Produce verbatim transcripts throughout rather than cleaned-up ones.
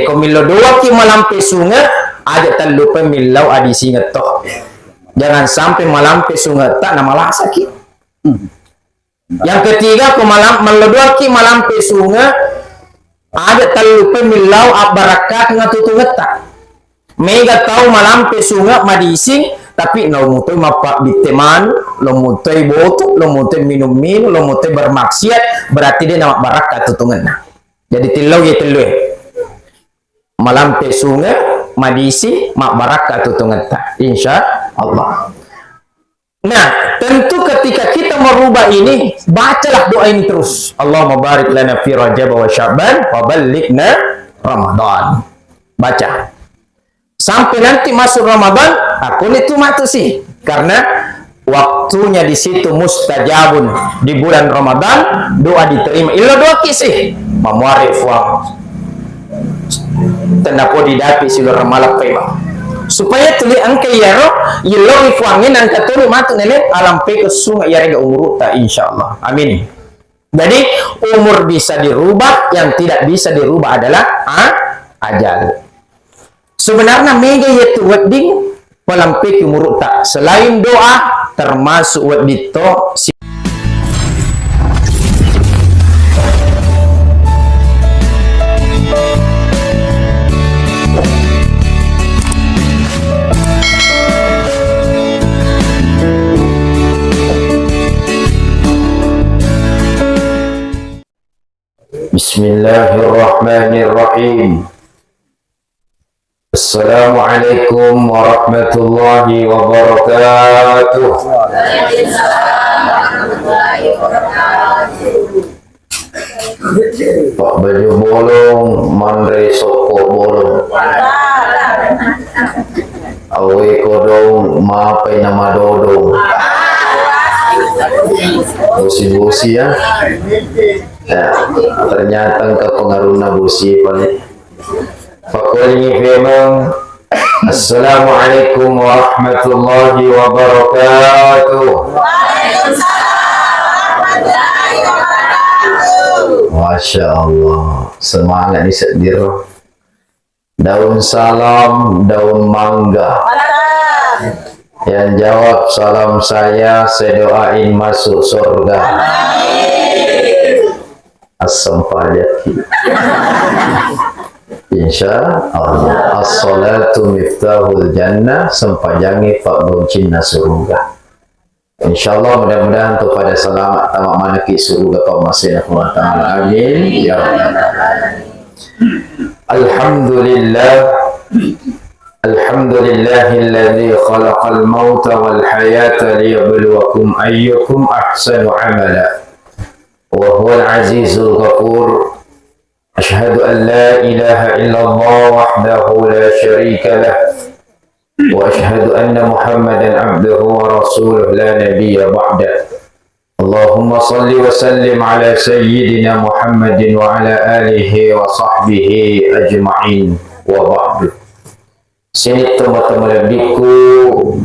Ko millau doaki malampe sunge, aja tallupai millau adisingeng to. Jangan sampai malampe sungeta namalasaki. Yang ketiga, ko malam-, mellodoakki malampe sunge, aja tallupai millau abbarakkakeng tutungetta. Mega tau malampe sunge madising, tapi lo mutoi mappabbitte manu, lo mutoi botu, lo mutoi minum-minum, lo mutoi bermaksiat, berarti de namabbarakka tutungenna. Jadi tillau ye tellue. Malampe sunge, madising, mabbarakka tutungetta. Insya Allah. Nah, tentu ketika kita merubah ini, bacalah doa ini terus. Allahumma barik lana fi Rajab wa Sya'ban wa ballighna Ramadan. Baca. Sampai nanti masuk Ramadan, aku ni tu matu sih. Karena waktunya di situ mustajabun. Di bulan Ramadan, doa diterima. Illa doa ki sih. Mamuare fuang. Tennapo didapi siloreng malappai, Bang. Supaya tuli engka iyaro, yello ri fuangnge nangka tuli matu nene alampe ke sunga iyarega umurutta, insyaallah. Amin. Jadi, umur bisa dirubah, yang tidak bisa dirubah adalah a-, ajal. Sebenarnya mega yetu wedding palampeki umurutta. Selain doa, termasuk wedding to si- Bismillahirrahmanirrahim. Assalamualaikum warahmatullahi wabarakatuh. Pak baju bolong, manre sokko bolong. Awe kodong, mapai nama dodong. Bosi-bosi ya. Ya, ternyata engka pengaruhna bosi paling. Pakulingi femeng. Assalamualaikum warahmatullahi wabarakatuh. Waalaikumsalam warahmatullahi wabarakatuh. Masya Allah, semangat ni seddiro. Daun salam, daun mangga. Mantap. Yang jawab salam saya, saya doain masuk surga. Amin. Assempajaki. Insya Allah. As-salatu miftahul jannah, sempajangi paggoncinna suruga. Insya Allah, mudah-mudahan tu pada selamat tamat maneki suruga pammasena Allah Ta'ala. Amin. Ya Rabbal Alamin. Alhamdulillah. Alhamdulillahilladzi khalaqal mauta wal hayata liyabluwakum ayyukum ahsanu amala. Wa huwal azizul ghafur. Asyhadu an la ilaha illallah wahdahu la syarika lah. Wa asyhadu anna Muhammadan abduhu wa rasuluh la nabiyya ba'dah. Allahumma salli wa sallim ala sayyidina Muhammadin wa ala alihi wa sahbihi ajma'in, wa ba'du. Sining tomatoa malebbikku,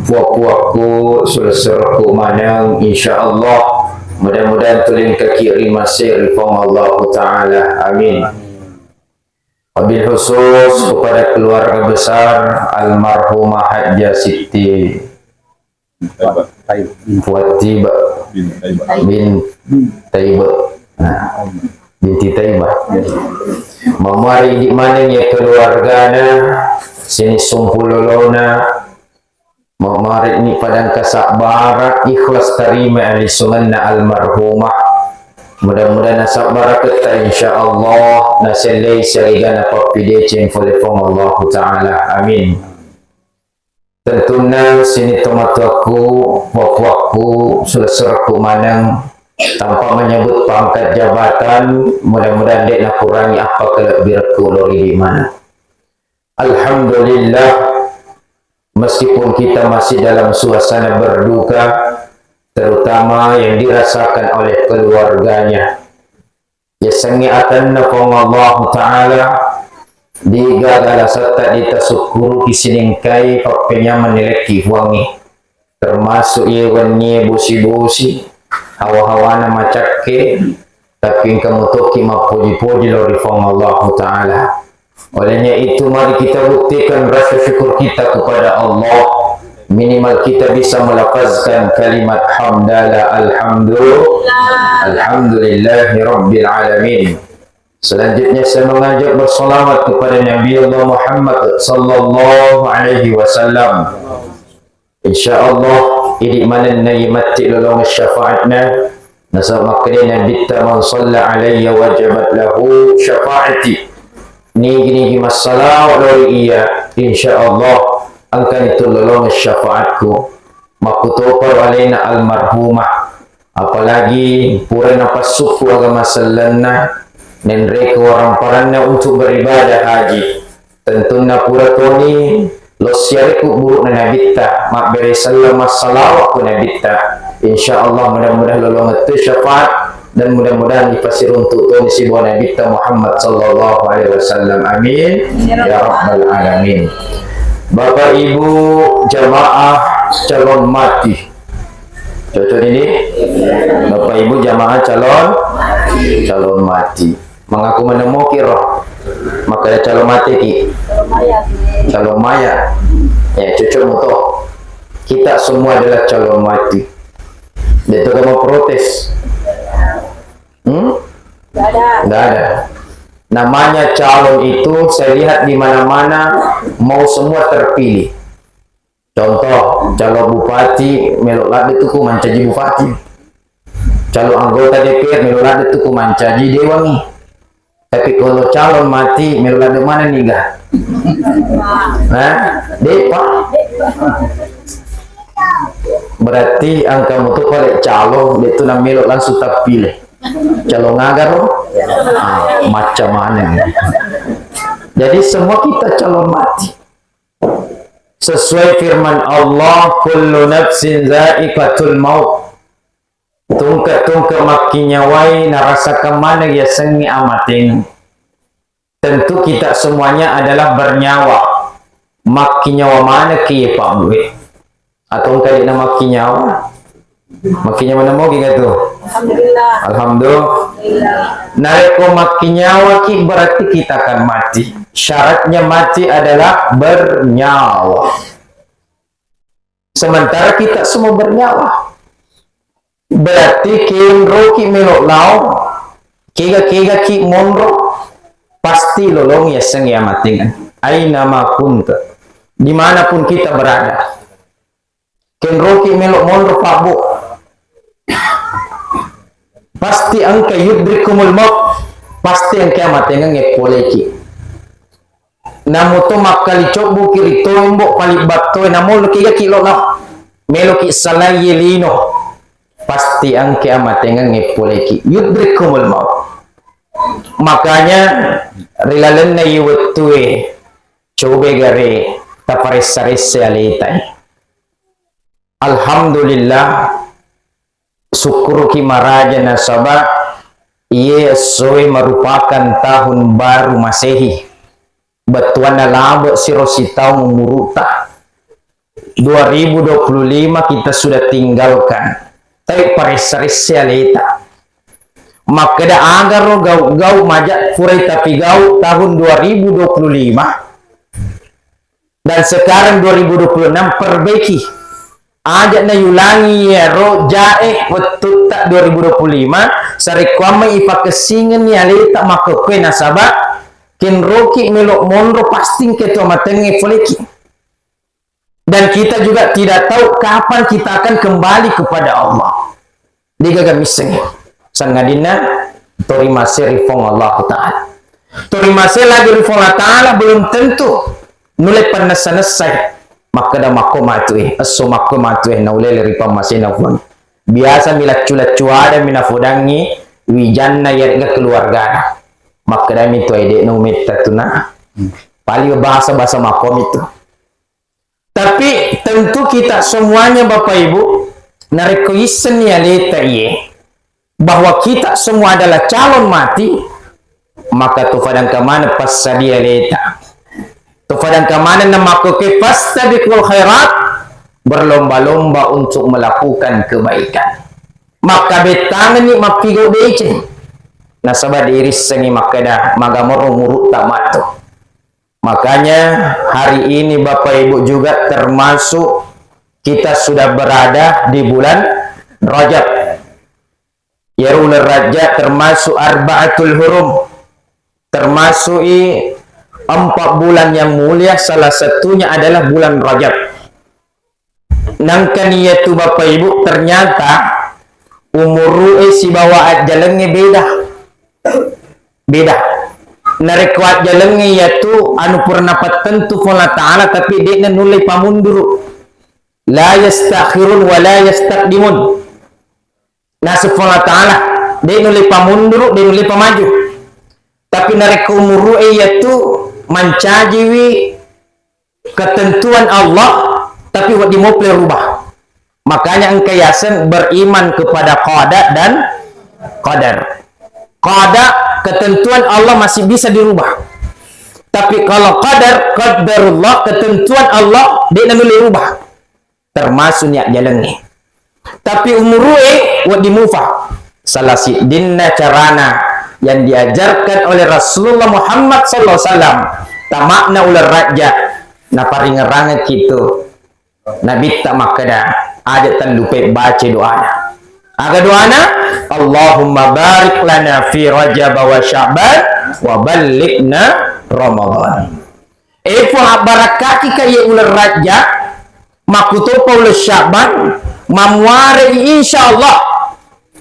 puakku, sulessurekku maneng, insyaallah, mudah-mudahan tulingkaki ri mase ri Puang Allahu Ta'ala. Amin. Wabil khusus kepada keluarga besar almarhumah Hajjah Siti Fuatiba bin Taiba. Nah, binti Taiba. Mamuari idi maneng ya keluargana, sini sumpulolona, Mamarekni padangka sabbara, ikhlas tarima alisungenna almarhumah. Mudah-mudahan nasabbaraketta, insyaallah, nasellei siaga napappideceng pole Puang Allahu Ta'ala. Amin. Tentunna sining tomatoakku, puakku, sulessurekku maneng, tanpa menyebut pangkat jabatan, mudah-mudahan de' nakurangi apa kelebbirekku lao ri idi maneng. Alhamdulillah, meskipun kita masih dalam suasana berduka, terutama yang dirasakan oleh keluarganya. Yasengnge atanna Puang Allahu Ta'ala, de'gaga lasetta de' tasukkuruki sining engkae pappenyameng nalekki Puangnge. Termasuk iye wennie bosi-bosi, hawa-hawana macakke, tapi engka motokki mappoji-poji lao ri Puang Allahu Ta'ala. Olehnya itu, mari kita buktikan rasa syukur kita kepada Allah. Minimal kita bisa melafazkan kalimat hamdala, alhamdulillah, alhamdulillahi rabbil alamin. Selanjutnya, saya mengajak bersalawat kepada Nabi Allah Muhammad sallallahu alaihi wasallam. Insya Allah, idi manenna iya matti lolong syafaatna. Nasaba makkeda Nabitta, "Man shalla alayya wajabat lahu syafaati." Nigi-nigi massalawa lao ri iya, insya Allah, engkani tu lolong syafaatku. Makkutoparo alena almarhumah. Apalagi pura napassukku agama sellenna, nenreko waramparanna untuk beribadah haji. Tentunna pura toni lossiarekku buru'na Nabitta, mabbere selleng massalawa ku Nabitta. Insya Allah, mudah-mudahan lolongeng tu syafaat dan mudah-mudahan ipasiruntu toni sibawa Nabitta Muhammad sallallahu alaihi wasallam. Amin ya rabbal alamin. Bapak Ibu jamaah calon mati, cocok ini? Bapak Ibu jamaah calon calon mati. Mengaku menemuki roh. Makanya calon mati ki. Calon mayat. Ya, cocok moto. Kita semua adalah calon mati. Dia tuh mau protes. Hmm? Nggak ada. Namanya calon itu saya lihat di mana-mana mau semua terpilih. Contoh, calon bupati, melo ladde tu ku mancaji bupati. Calon anggota D P R, melo ladde tu ku mancaji dewangi. Tapi kalau calon mati, melo ladde mana niga? Nah, depa. Berarti engka mutu pale calon, de tu na melo langsung terpilih. Calon agaro? Ah, macam mana? Jadi semua kita calon mati. Sesuai firman Allah, "Kullu nafsin za'iqatul maut." Tungke-tungke makkinyawai narasakan maneng yasengnge amateng. Tentu kita semuanya adalah bernyawa. Makkinyawa manekki ye pabbue. Atau engka de'na makkinyawa? Makkinyawa namo gi tu? Alhamdulillah. Alhamdulillah. Narekko makkinyawaki, berarti kita akan mati. Syaratnya mati adalah bernyawa. Sementara kita semua bernyawa. Berarti kenroki melo lao, kega-kega ki monro, pasti lolong yasengnge amatengan. Aina ma kunta. Dimanapun kita berada. Kenroki melo monro pabbo. Pasti engka yudrikumul maut, pasti engka amatengengnge poleki. Namuto makkali cobbuki ri tombo pali battoe, namolo kegaki lo lao. Meloki salai ye lino. Pasti engka amatengengnge poleki. Yudrikumul maut. Makanya ri lalenna ye wettue cobe gare taparessa-ressa aleta. Alhamdulillah, sukkuruki maraja nasaba iye essoe merupakan tahun baru Masehi. Bettuanna labe siro sitaung umuru'ta. Dua ribu dua puluh lima kita sudah tinggalkan. Tapi paressa-ressa aleta. Makkeda agaro gau-gau maja purai tapigau tahun dua ribu dua puluh lima. Dan sekarang dua ribu dua puluh enam, perbaiki. Aja nayulangi iyaro jae wettutta dua ribu dua puluh lima, sarekkuamma ipakessingenni aleta makkokkoe nasaba kenroki melo monro pasti engka tu amatengnge poleki. Dan kita juga tidak tahu kapan kita akan kembali kepada Allah. Degaga misseng. Sangadinna tori mase ri Puang Allah Ta'ala. Tori mase lagi ri Puang Allah Ta'ala belum tentu nulle pannessa-nessai. Makkeda makko matue, esso makko matue, naulele ri pammasena Puang. Biasa mi laccu-laccu ada mi nafodangi wijanna yarega keluargana. Makkeda mi tuai de' naumetta tuna. Paling bahasa-bahasa makko mi tu. Tapi tentu kita semuanya, Bapak Ibu, narekko issenni aleta iye bahwa kita semua adalah calon mati, maka tufadangka maneng passadia aleta. Tufadangka maneng namakkoke fastabiqul khairat, berlomba-lomba untuk melakukan kebaikan. Makkabettangenni mappigau deceng. Nasaba diirissengi makkeda magamoro umuru'ta matto. Makanya hari ini Bapak Ibu juga termasuk kita sudah berada di bulan Rajab. Iyaro uleng Rajab termasuk Arba'atul Hurum, termasuk i empat bulan yang mulia, salah satunya adalah bulan Rajab. Nangkani iyatu Bapak Ibu, ternyata umuru'e sibawa ajjalengnge beda. Beda. Narekko ajjalengnge iyatu anu pura napattentu Puang Allah Ta'ala, tapi de'na nulle pamunduru. La yastakhirun wa la yastaqdimun. Naseng Puang Allah Ta'ala, de' nulle pamunduru, de' nulle pamaju. Tapi narekko umuru'e iyatu mancajiwi ketentuan Allah, tapi wedding mopi rubah. Makanya engka yaseng beriman kepada qada dan qadar. Qada, ketentuan Allah masih bisa dirubah. Tapi kalau qadar, qadarullah, ketentuan Allah, de' nanulle rubah. Termasuk ni ajjalengnge. Tapi umuru'e wedding mufa. Salah siddinna carana yang diajarkan oleh Rasulullah Muhammad sallallahu alaihi wasallam, tama'na uleng Rajab, naparingerrangekki tu Nabitta makkeda, aja tellupai baca doana. Aga doana? Allahumma barik lana fi Rajab wa Sya'ban wa ballighna Ramadan. E Puang, abbarakkaki ka iye uleng Rajab, makkutopa uleng Sya'ban, mamuare, insyaallah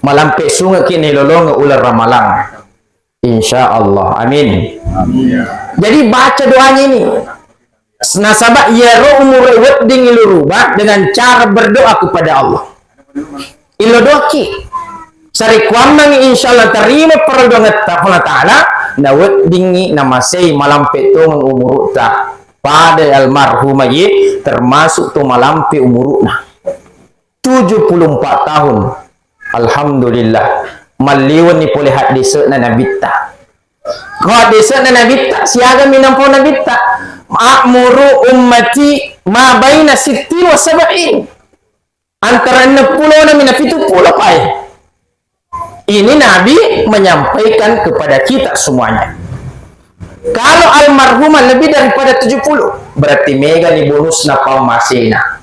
malampe sungekki nailolongeng uleng Ramalang. Insyaallah. Amin. Jadi baca doanya ini. Nasaba iyaro umur wedding iluruba dengan cara berdoa kepada Allah. Illo doakki. Sarekkuammengngi, insyaallah tarima perdoangetta Puang Allah Ta'ala, naweddingngi namasei malampe tongeng umurutta. Pada almarhumah ye termasuk to malampe umuruna. Tujuh puluh empat tahun. Alhamdulillah. Malliwenni pole haddese'na Nabitta. Ko haddese'na Nabitta, siaga minampo Nabitta. A'muru ummati ma baina sittin wa sab'in. Antara enam puluh na mina pitu puluh pae. Ini Nabi menyampaikan kepada kita semuanya. Kalau almarhumah lebih daripada tujuh puluh, berarti mega ni bonusna pammasena.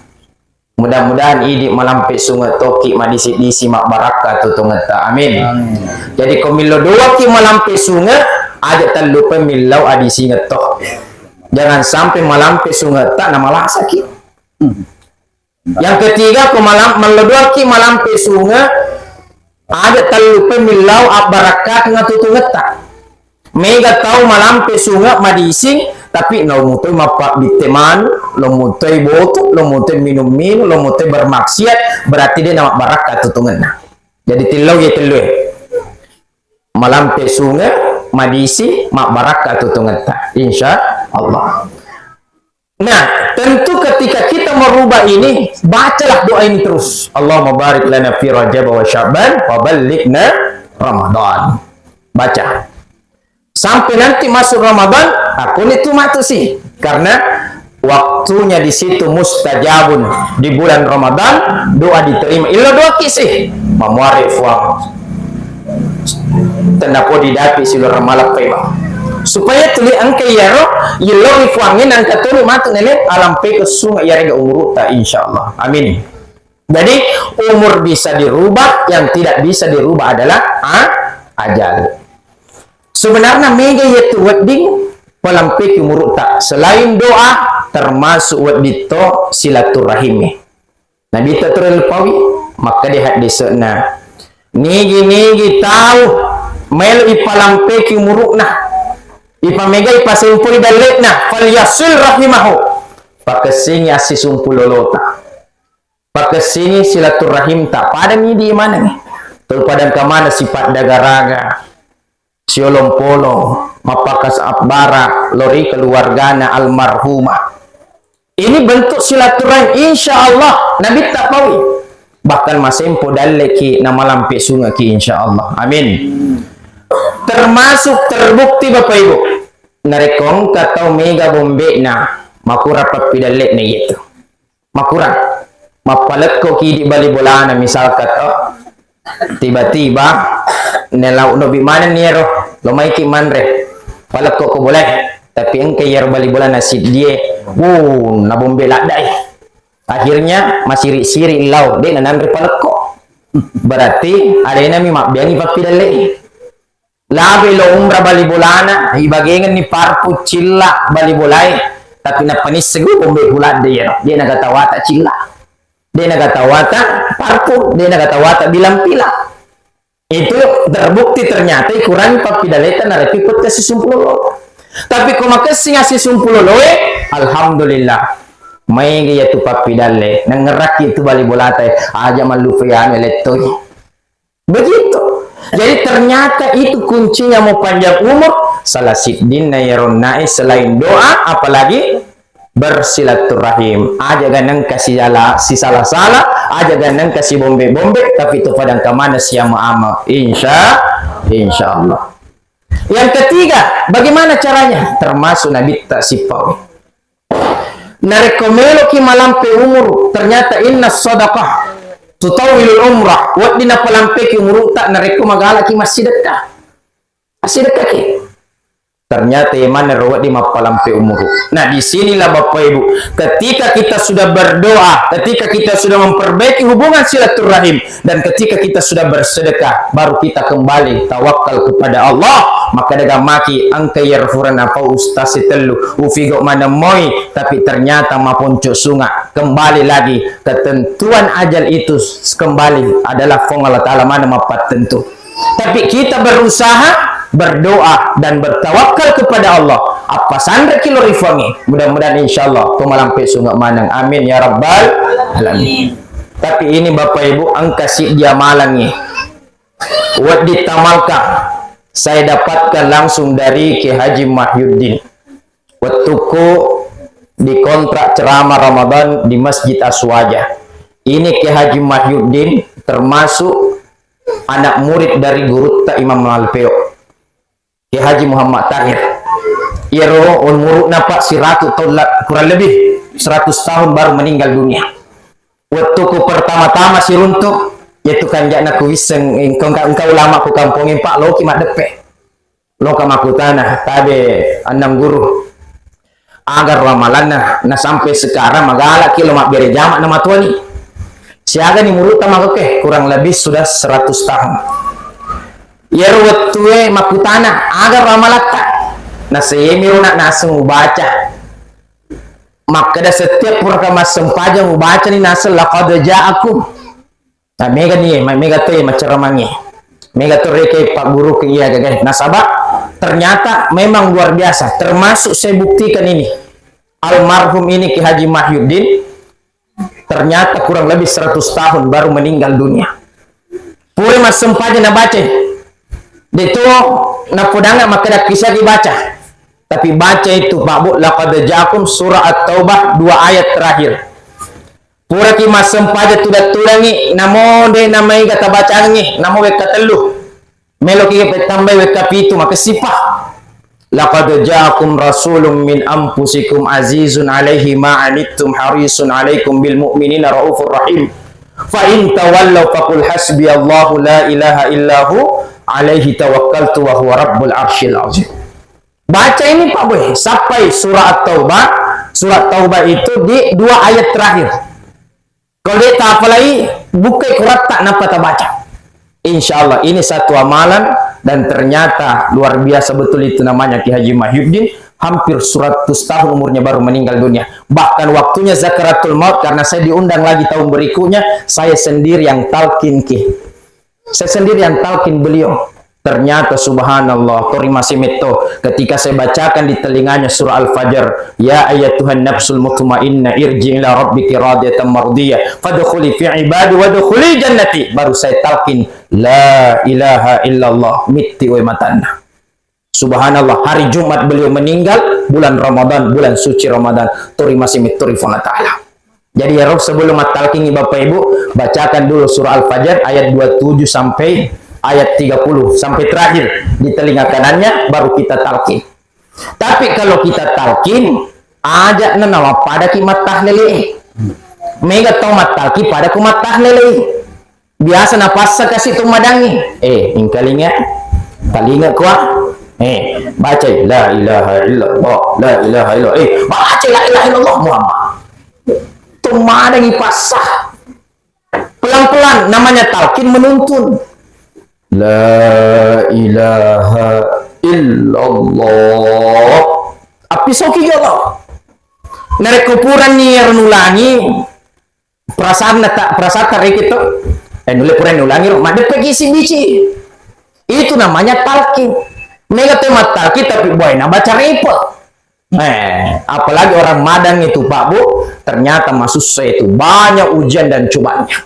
Mudah-mudahan idi malampe sunge toki madisi-disi mabbarakka tutungetta. Amin. Amin. Jadi ko millau doaki malampe sunge, aja tallupai millau adisingetta. Jangan sampai malampe sungetta namalasaki. Hmm. Yang ketiga, ko malam-, mellodoaki malampe sunge, aja tallupai millau abbarakkakeng tutungetta. Mega tau malampe sunge madising, tapi lo mutoi mappabbitte manu, lo mutoi botu, lo mutoi minum-minum, lo mutoi bermaksiat, berarti de namabbarakka tutungenna. Jadi tillau ye tellue. Malampe sunge, madisi, mabbarakka tutungetta. Insya Allah. Nah, tentu ketika kita merubah ini, bacalah doa ini terus. Allahumma barik lana fi Rajab wa Sya'ban wa ballighna Ramadan. Baca. Sampai nanti masuk Ramadan, aku ni tu matu sih. Karena waktunya di situ mustajabun. Di bulan Ramadan, doa diterima. Illo doaki sih. Mamuare fuang. Tennapo didapi silureng malappai, Bang. Supaya tuli engka iyaro, yello ri Puangnge nangka tuli matu nele alampe ke sunga iyarega umurutta, insyaallah. Amin. Jadi, umur bisa dirubah, yang tidak bisa dirubah adalah a-, ajal. Sebenarnya mega yatu wedding palampeki umurutta. Selain doa, termasuk wedding to silaturahimi. Nabitta tu rileppawi, makkeda haddese'na, nigi-nigi tau maelo ipalampeki umuru'na, ipamegai pasempoi dalle'na, falyasil rahimahu, pakessingi assisumpu lolota, pakessingi silaturahimta, pada midi maneng, tau pada engka maneng sipaddagaraga, siolong-polong, mappakas abbara lori keluargana almarhumah. Ini bentuk silaturahim, insya Allah, Nabitta paui. Bahkan masempo dalleki namalampe sungaki, insya Allah. Amin. Termasuk terbukti, Bapak Ibu, narekko engka tau mega bombe'na, makurang pappidalle'na iyatu. Makurang. Mappalekko ki di bali bolana, misalkan to, tiba-tiba nelau nobi maneng ni ero, lo maiki manre, palekko ko bolae, Tapi engka iyaro bali bolana siddie, wuh, nabombe ladde'i. Akhirnya masiri-siri lao, de' nananre palekko. Berarti alenami mabbeangi pappidalle. Labe lo umrah bali bolana, ibagengenni parfum cilla bali bolae, tapi nappanisseng bombe puladde iyaro, de' nagatawata cilla, de' nagatawata parfum, de' nagatawata bilang pila. Itu terbukti ternyata ikurangi pappidalleta narekko ipette sisumpulo lo. Tapi ko makessing sisumpulo loe, alhamdulillah. Maega iyatu pappidalle, nangerakki itu bali bolata, aja mallupai anu lettoi. Begitu. Jadi ternyata itu kuncinya mau panjang umur, salah siddinna iyaro onna'e selain doa, apalagi bersilaturahim. Aja ganeng kasi ala-, sisala-sala, aja ganeng kasi bombe-bombe, tapi itu padang kamana siama-ama. Insya, insya Allah. Yang ketiga, bagaimana caranya? Termasuk Nabitta sipawe. Narekko meloki malampe umur, ternyata inna sadaqah tutawwilul umrah, wedding napalampeki umuru'ta narekko magalaki massidekka. Massidekkaki. Ternyata imanna ro wedding mappalampe umuru. Nah, di sinilah Bapak Ibu, ketika kita sudah berdoa, ketika kita sudah memperbaiki hubungan silaturahim, dan ketika kita sudah bersedekah, baru kita kembali tawakal kepada Allah. Maka dagang maki engka iyaro furana pau ustaz sitellu, ufigo maneng moi, tapi ternyata maponco sunga. Kembali lagi, ketentuan ajal itu s-, kembali adalah Puang Allah Ta'ala mana mappattentu. Tapi kita berusaha, berdoa, dan bertawakal kepada Allah. Apa sanre kilo rifangi. Mudah-mudahan insya Allah, ko malampe sunga maneng. Amin ya rabbal alamin. Tapi ini Bapak Ibu, engka siddi amalangnge. Wedding tamalka, saya dapatkan langsung dari Kiai Haji Mahyuddin. Wettukku dikontrak ceramah Ramadan di Masjid Aswaja. Ini Kiai Haji Mahyuddin termasuk anak murid dari gurutta Imam Malpeo. Kiai Haji Muhammad Tahir. Iyaro umuru'na, Pak, siratu taung la-, kurang lebih seratus tahun baru meninggal dunia. Wettuku pertama-tama siruntu, yaitu kanja'na kuwisseng, engka, engka ulama ku kampongnge, Pak, loki maddeppe. Loka makkutana, tabe annang guru. Aga ramalanna, na sampai sekarang magalaki lo mabbere jama na matuani. Siagani muru'ta makoke, kurang lebih sudah seratus tahun. Iyaro wettue makkutana, aga ramalatta? Naseyemi rona naseng ubaca. Makkeda setiap puraka massempajang ubacani naseng laqad ja'akum. Nah, mega ni, ma-, mega to, eh, macaramangi. Mega to reke Pak Guru ke iya gagai. Nasaba ternyata memang luar biasa. Termasuk saya buktikan ini. Almarhum ini Ki Haji Mahyuddin, ternyata kurang lebih seratus tahun baru meninggal dunia. Pura massempajang nabaca. Deto napodanga makkeda kisah dibaca. Tapi baca itu, Pak Bu, laqad ja'akum surah At-Taubah dua ayat terakhir. Puraki massempajang tudang-tudangi, namo de namaega tabacangi, namo wekka tellu. Meloki pettambai wekka pitu, makessipa. Laqad ja'akum rasulun min anfusikum azizun alaihi ma anittum harisun alaikum bil mu'minina raufur rahim. Fa in tawallaw faqul hasbiyallahu la ilaha illahu alaihi tawakkaltu wa huwa rabbul arsyil azim. Baca ini, Pak Boy, sampai surah At-Taubah. Surah Taubah itu di dua ayat terakhir. Kalau dia tak hafalai, buka Quran tak napa tabaca. Insya Allah, ini satu amalan dan ternyata luar biasa betul itu namanya Ki Haji Mahyuddin. Hampir seratus tahun umurnya baru meninggal dunia. Bahkan waktunya zakaratul maut, karena saya diundang lagi tahun berikutnya, saya sendiri yang talqin ki. Saya sendiri yang talqin beliau. Ternyata subhanallah, tori masih metto. Ketika saya bacakan di telinganya surah Al-Fajr, "Ya ayyatuhan nafsul mutmainnah, irji ila rabbiki radiyatan mardiyah, fadkhuli fi ibadi wadkhuli jannati." Baru saya talqin, "La ilaha illallah." Mitti wae matanna. Subhanallah, hari Jumat beliau meninggal, bulan Ramadan, bulan suci Ramadan, tori masih metto ri Puang Allah Ta'ala. Jadi, ya Rob, sebelum mattalkingi Bapak Ibu, bacakan dulu surah Al-Fajr ayat dua puluh tujuh sampai ayat tiga puluh, sampai terakhir di telinga kanannya, baru kita talkin. Tapi kalau kita talkin, aja na nawa padaki mattahlele. Mega tau mattalki pada ku mattahlele. Biasa napassa kasi tu madangi. Eh, ingkalinga, talinga kua. Eh, bacai la ilaha illallah, la ilaha illallah. Eh, bacai la ilaha illallah Muhammad. Tumadangi passah. Pelan-pelan, namanya talqin menuntun. La ilaha illallah. Appisoki jolo. Narekko purani ero nulangi, perasaanna ta-, perasaan tariki to. Eh, nulle purani nulangi ro, maddeppeki sibici. Itu namanya talqin. Mega to mattalqin tapi buaina baca repe. Eh, apalagi orang Madang itu, Pak Bu, ternyata masussa itu, banyak ujian dan cobanya.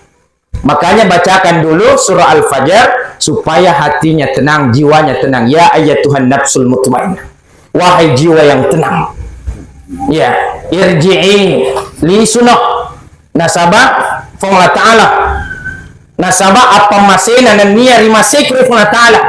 Makanya bacakan dulu surah Al-Fajr supaya hatinya tenang, jiwanya tenang. Ya ayyatuhan nafsul mutmainnah. Wahai jiwa yang tenang. Ya, irji'i, lisuno. Nasaba Puang Allah Ta'ala. Nasaba appamasena nennia rimaseki ri Puang Allah Ta'ala.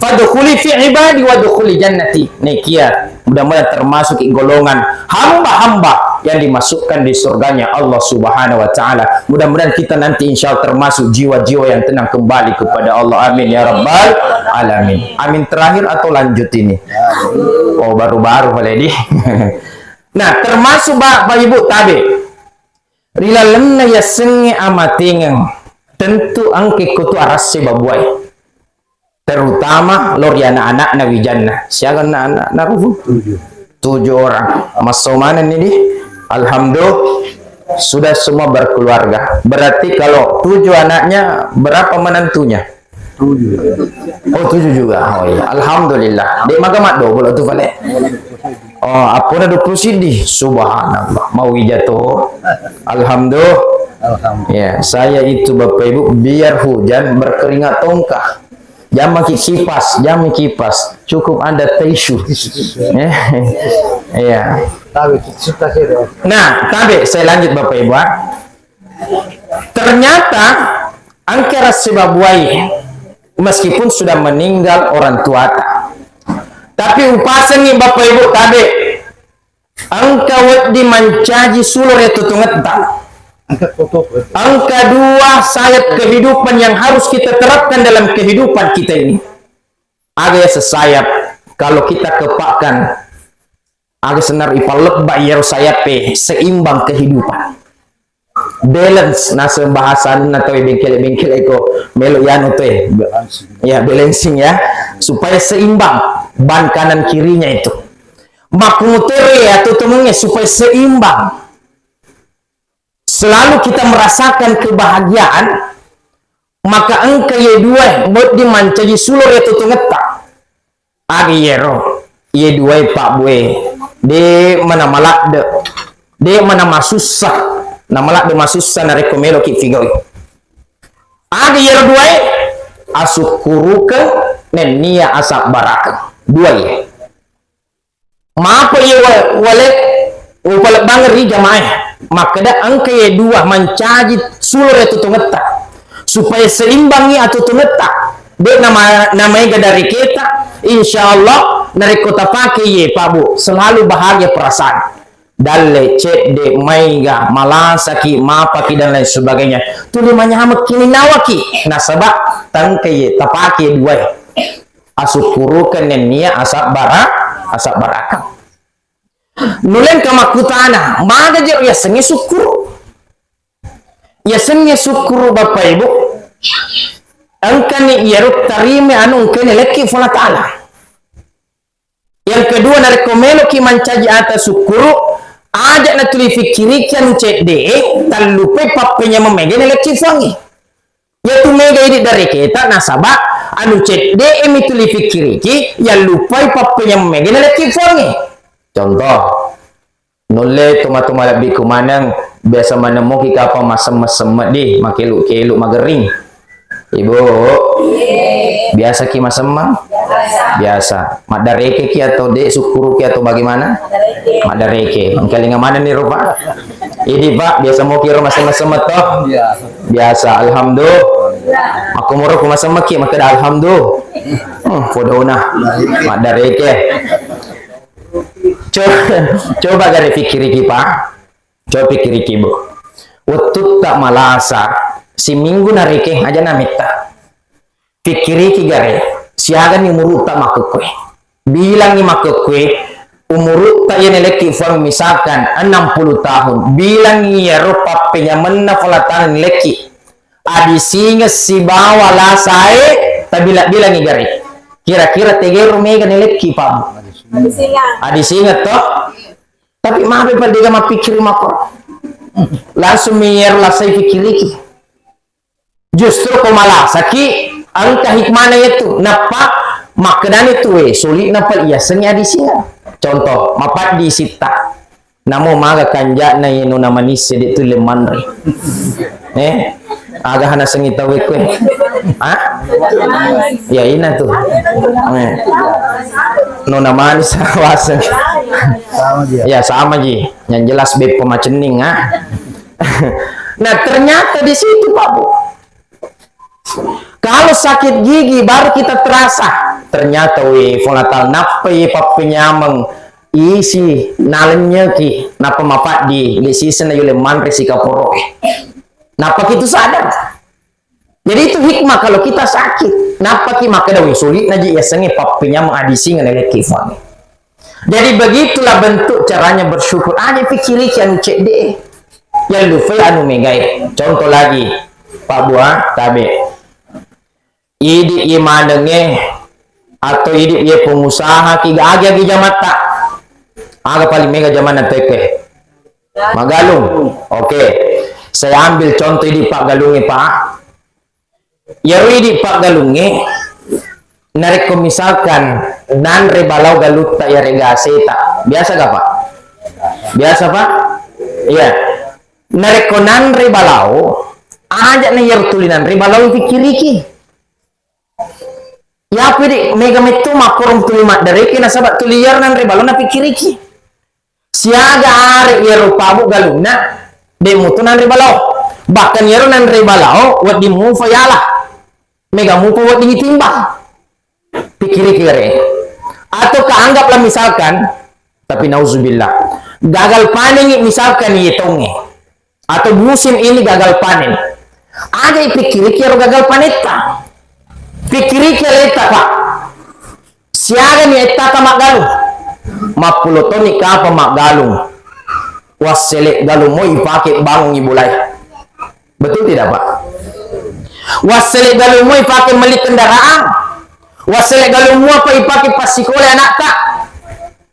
Fadkhuli fi ibadi wa dkhuli jannati. Nekia, mudah-mudahan termasuk golongan hamba-hamba yang dimasukkan di surganya Allah Subhanahu wa Ta'ala. Mudah-mudahan kita nanti insya Allah termasuk jiwa-jiwa yang tenang kembali kepada Allah. Amin ya rabbal alamin. Amin terakhir atau lanjut ini? Oh, baru-baru, Pak Ledi. Nah, termasuk Bapak Ibu tabe. Ri lalenna yasengnge amatengeng, tentu engka ko tu arasse babuai. Terutama lo ri anak-anakna wijanna. Siaga anak-anakna, Rufu? Tujuh. Tujuh orang. Masso manenni di? Alhamdulillah, sudah semua berkeluarga. Berarti kalau tujuh anaknya, berapa menantunya? Tujuh. Oh, tujuh juga. Oh iya, alhamdulillah. Dek maga maddo kalau tu pale. Oh, apona dua puluh siddi. Subhanallah. Mau wija to. Alhamdulillah. Alhamdulillah. Ya, saya itu Bapak Ibu biar hujan berkeringat tongkah. Jangan pakai kipas, jangan pakai kipas. Cukup ada tisu. Ya. Iya. Tabe, kita suka sih, dong. Nah, tabe, saya lanjut Bapak Ibu, ah. Ternyata engka rasi babuai meskipun sudah meninggal orang tuata. Tapi upasengi Bapak Ibu tabe. Engka wedding mancaji sulo ri totongetta. Engka dua sayap kehidupan yang harus kita terapkan dalam kehidupan kita ini. Aga yaseng sayap, kalau kita kepakkan, aga sennar ipallebba iyaro sayappe, seimbang kehidupan. Balance naseng bahasa anunna tau bengkele-bengkele ko melo yanu to e. Ya, balancing ya. Supaya seimbang ban kanan kirinya itu. Makkutere atau temengnge supaya seimbang. Selalu kita merasakan kebahagiaan, maka engka ye dua wedding mancaji sulo ri totongetta. Aga iyaro, iye duae pabbue, de mana maladde, de mana masussa, na maladde masussa narekko meloki figaui. Aga iyaro duae, asukkurukeng nennia asabbarakeng. Duae. Mapo iye wa-, wale upalebbangeng ri jamaah. Makkeda engka iye dua mancaji sulo ri totongetta. Supaya seimbangi atotongetta. De nama, namaega dareketa, insya Allah, narekko tapake iye, Pak Bu, selalu bahagia perasaan. Dalle, cedde, maiga, malasaki, mapaki, dan lain sebagainya. Tuli manyamekki ninawaki. Nasaba, tangke iye, tapake duae. Asukkurukeng nennia asabbara-, asabbarakeng. Nulengka makkutana, maga jero yasengnge sukkuru? Yasengnge sukkuru, Bapak Ibu, engkani iyaro tarima anu engkani lekki Puang Allah Ta'ala. Yang kedua, narekko meloki mancaji ata sukkuru, aja natuli fikkiriki anu cedde e, tallupai pappenyameng maega nalekki Puangnge. Iyatu maega idi dareketa nasaba anu cedde e mi tuli fikkiriki, yallupai pappenyameng maega nalekki Puangnge. Contoh, nulle toma-toma lebbiku maneng, biasa manemmoki kapang masemme-semme di, makelu-kelu magerring. Ibu, biasaki masemmeng? Biasa. Maddarekeki atau de, sukkuruki atau bagaimana? Maddareke. Engkalinga manenni ro, Pak? Idi, Pak, biasa moki ro masemme-semme to? Biasa. Biasa, alhamdulillah. Makkomoro ku masemmeki, makkeda alhamdulillah. Hmm, podona. Maddareke. Co-, coba gare pikkiriki, Pak. Coba pikkiriki, Bu. Wettutta malasa, siminggu narekeng aja namitta. Pikkiriki gare, siagani umurutta makkukkoe. Bilangngi makkukkue, umurutta iya nalekki Fuang misalkan enam puluh tahun. Bilangngi iyaro pappenyamenna Fuang Allah Ta'ala nalekki. Adisingeng sibawa lasae tabila-bilangngi gare. Kira-kira tegero mega nalekki, Pak? Adisingeng. Adisingeng to? Tapi mabe pa dega mappikkiri makko. Langsung mi iyaro lasae pikkiriki. Justru ko malasaki, engka hikmana iyatu. Nappa makkedani tu, "Eh, suli napa iyasengngi adisingeng." Contoh, mapaddi sitta. Namo maga kanja'na iye nona manisse de' tulle manre. Eh, aga hana sengi tau kue. Ah? Ya ina tu. Eh. Nona manis waseng. Ya sama ji. Yang jelas beppa macenning, ah. Nah, ternyata di situ, Pak Bu. Kalau sakit gigi baru kita terasa. Ternyata, weh, Fuang Allah Ta'ala nappa ye pappenyameng isi nalennyeki, nappa mapaddi, le siseng na yule manre sikaporoe. Nappa kitu sadar. Jadi itu hikmah kalau kita sakit. Nappaki makkeda, "Wih, suli'na ji yasengnge pappenyameng adisingeng nalekki Fuangnge." Jadi begitulah bentuk caranya bersyukur. Aja pikkiriki anu cedde. Yang lupai anu megai. Contoh lagi, Pak Bua, tabe. Idi iye manengnge atau idi iye pengusaha ki agi-agi jamatta. Aga paling mega jamanna tekke. Magalung. Oke. Saya ambil contoh idi paggalungnge, Pak. Iyaro idi paggalungnge, narekko misalkan nanre balau galutta iyarega aseta, biasa ga, Pak? Biasa, Pak? Iya. Narekko nanre balau, aja na iyaro tuli nanre balau pikkiriki. Yapi di mega metto makkorong tuli maddareke nasaba tuli iyaro nanre balau napikkiriki. Siaga are iyaro pabu galunna, de' mutu nanre balao. Bahkan iyaro nanre balao, wedding mufa yala. Mega mufa wedding itimbang. Pikkiriki gare. Atau ka anggaplah misalkan, tapi nauzubillah. Gagal panengi misalkan iye tongnge. Atau musim ini gagal panen. Aja ipikkiriki iyaro gagal panetta. Pikkiriki aletta, Pak. Siagani ettata maggalung? Mappulo tonni kapang maggalung. Wassele galung moi ipake bangungi bolae. Betul tidak, Pak? Wassele galung moi ipake melli kendaraan. Wassele galung mua pa ipake passikola anakta.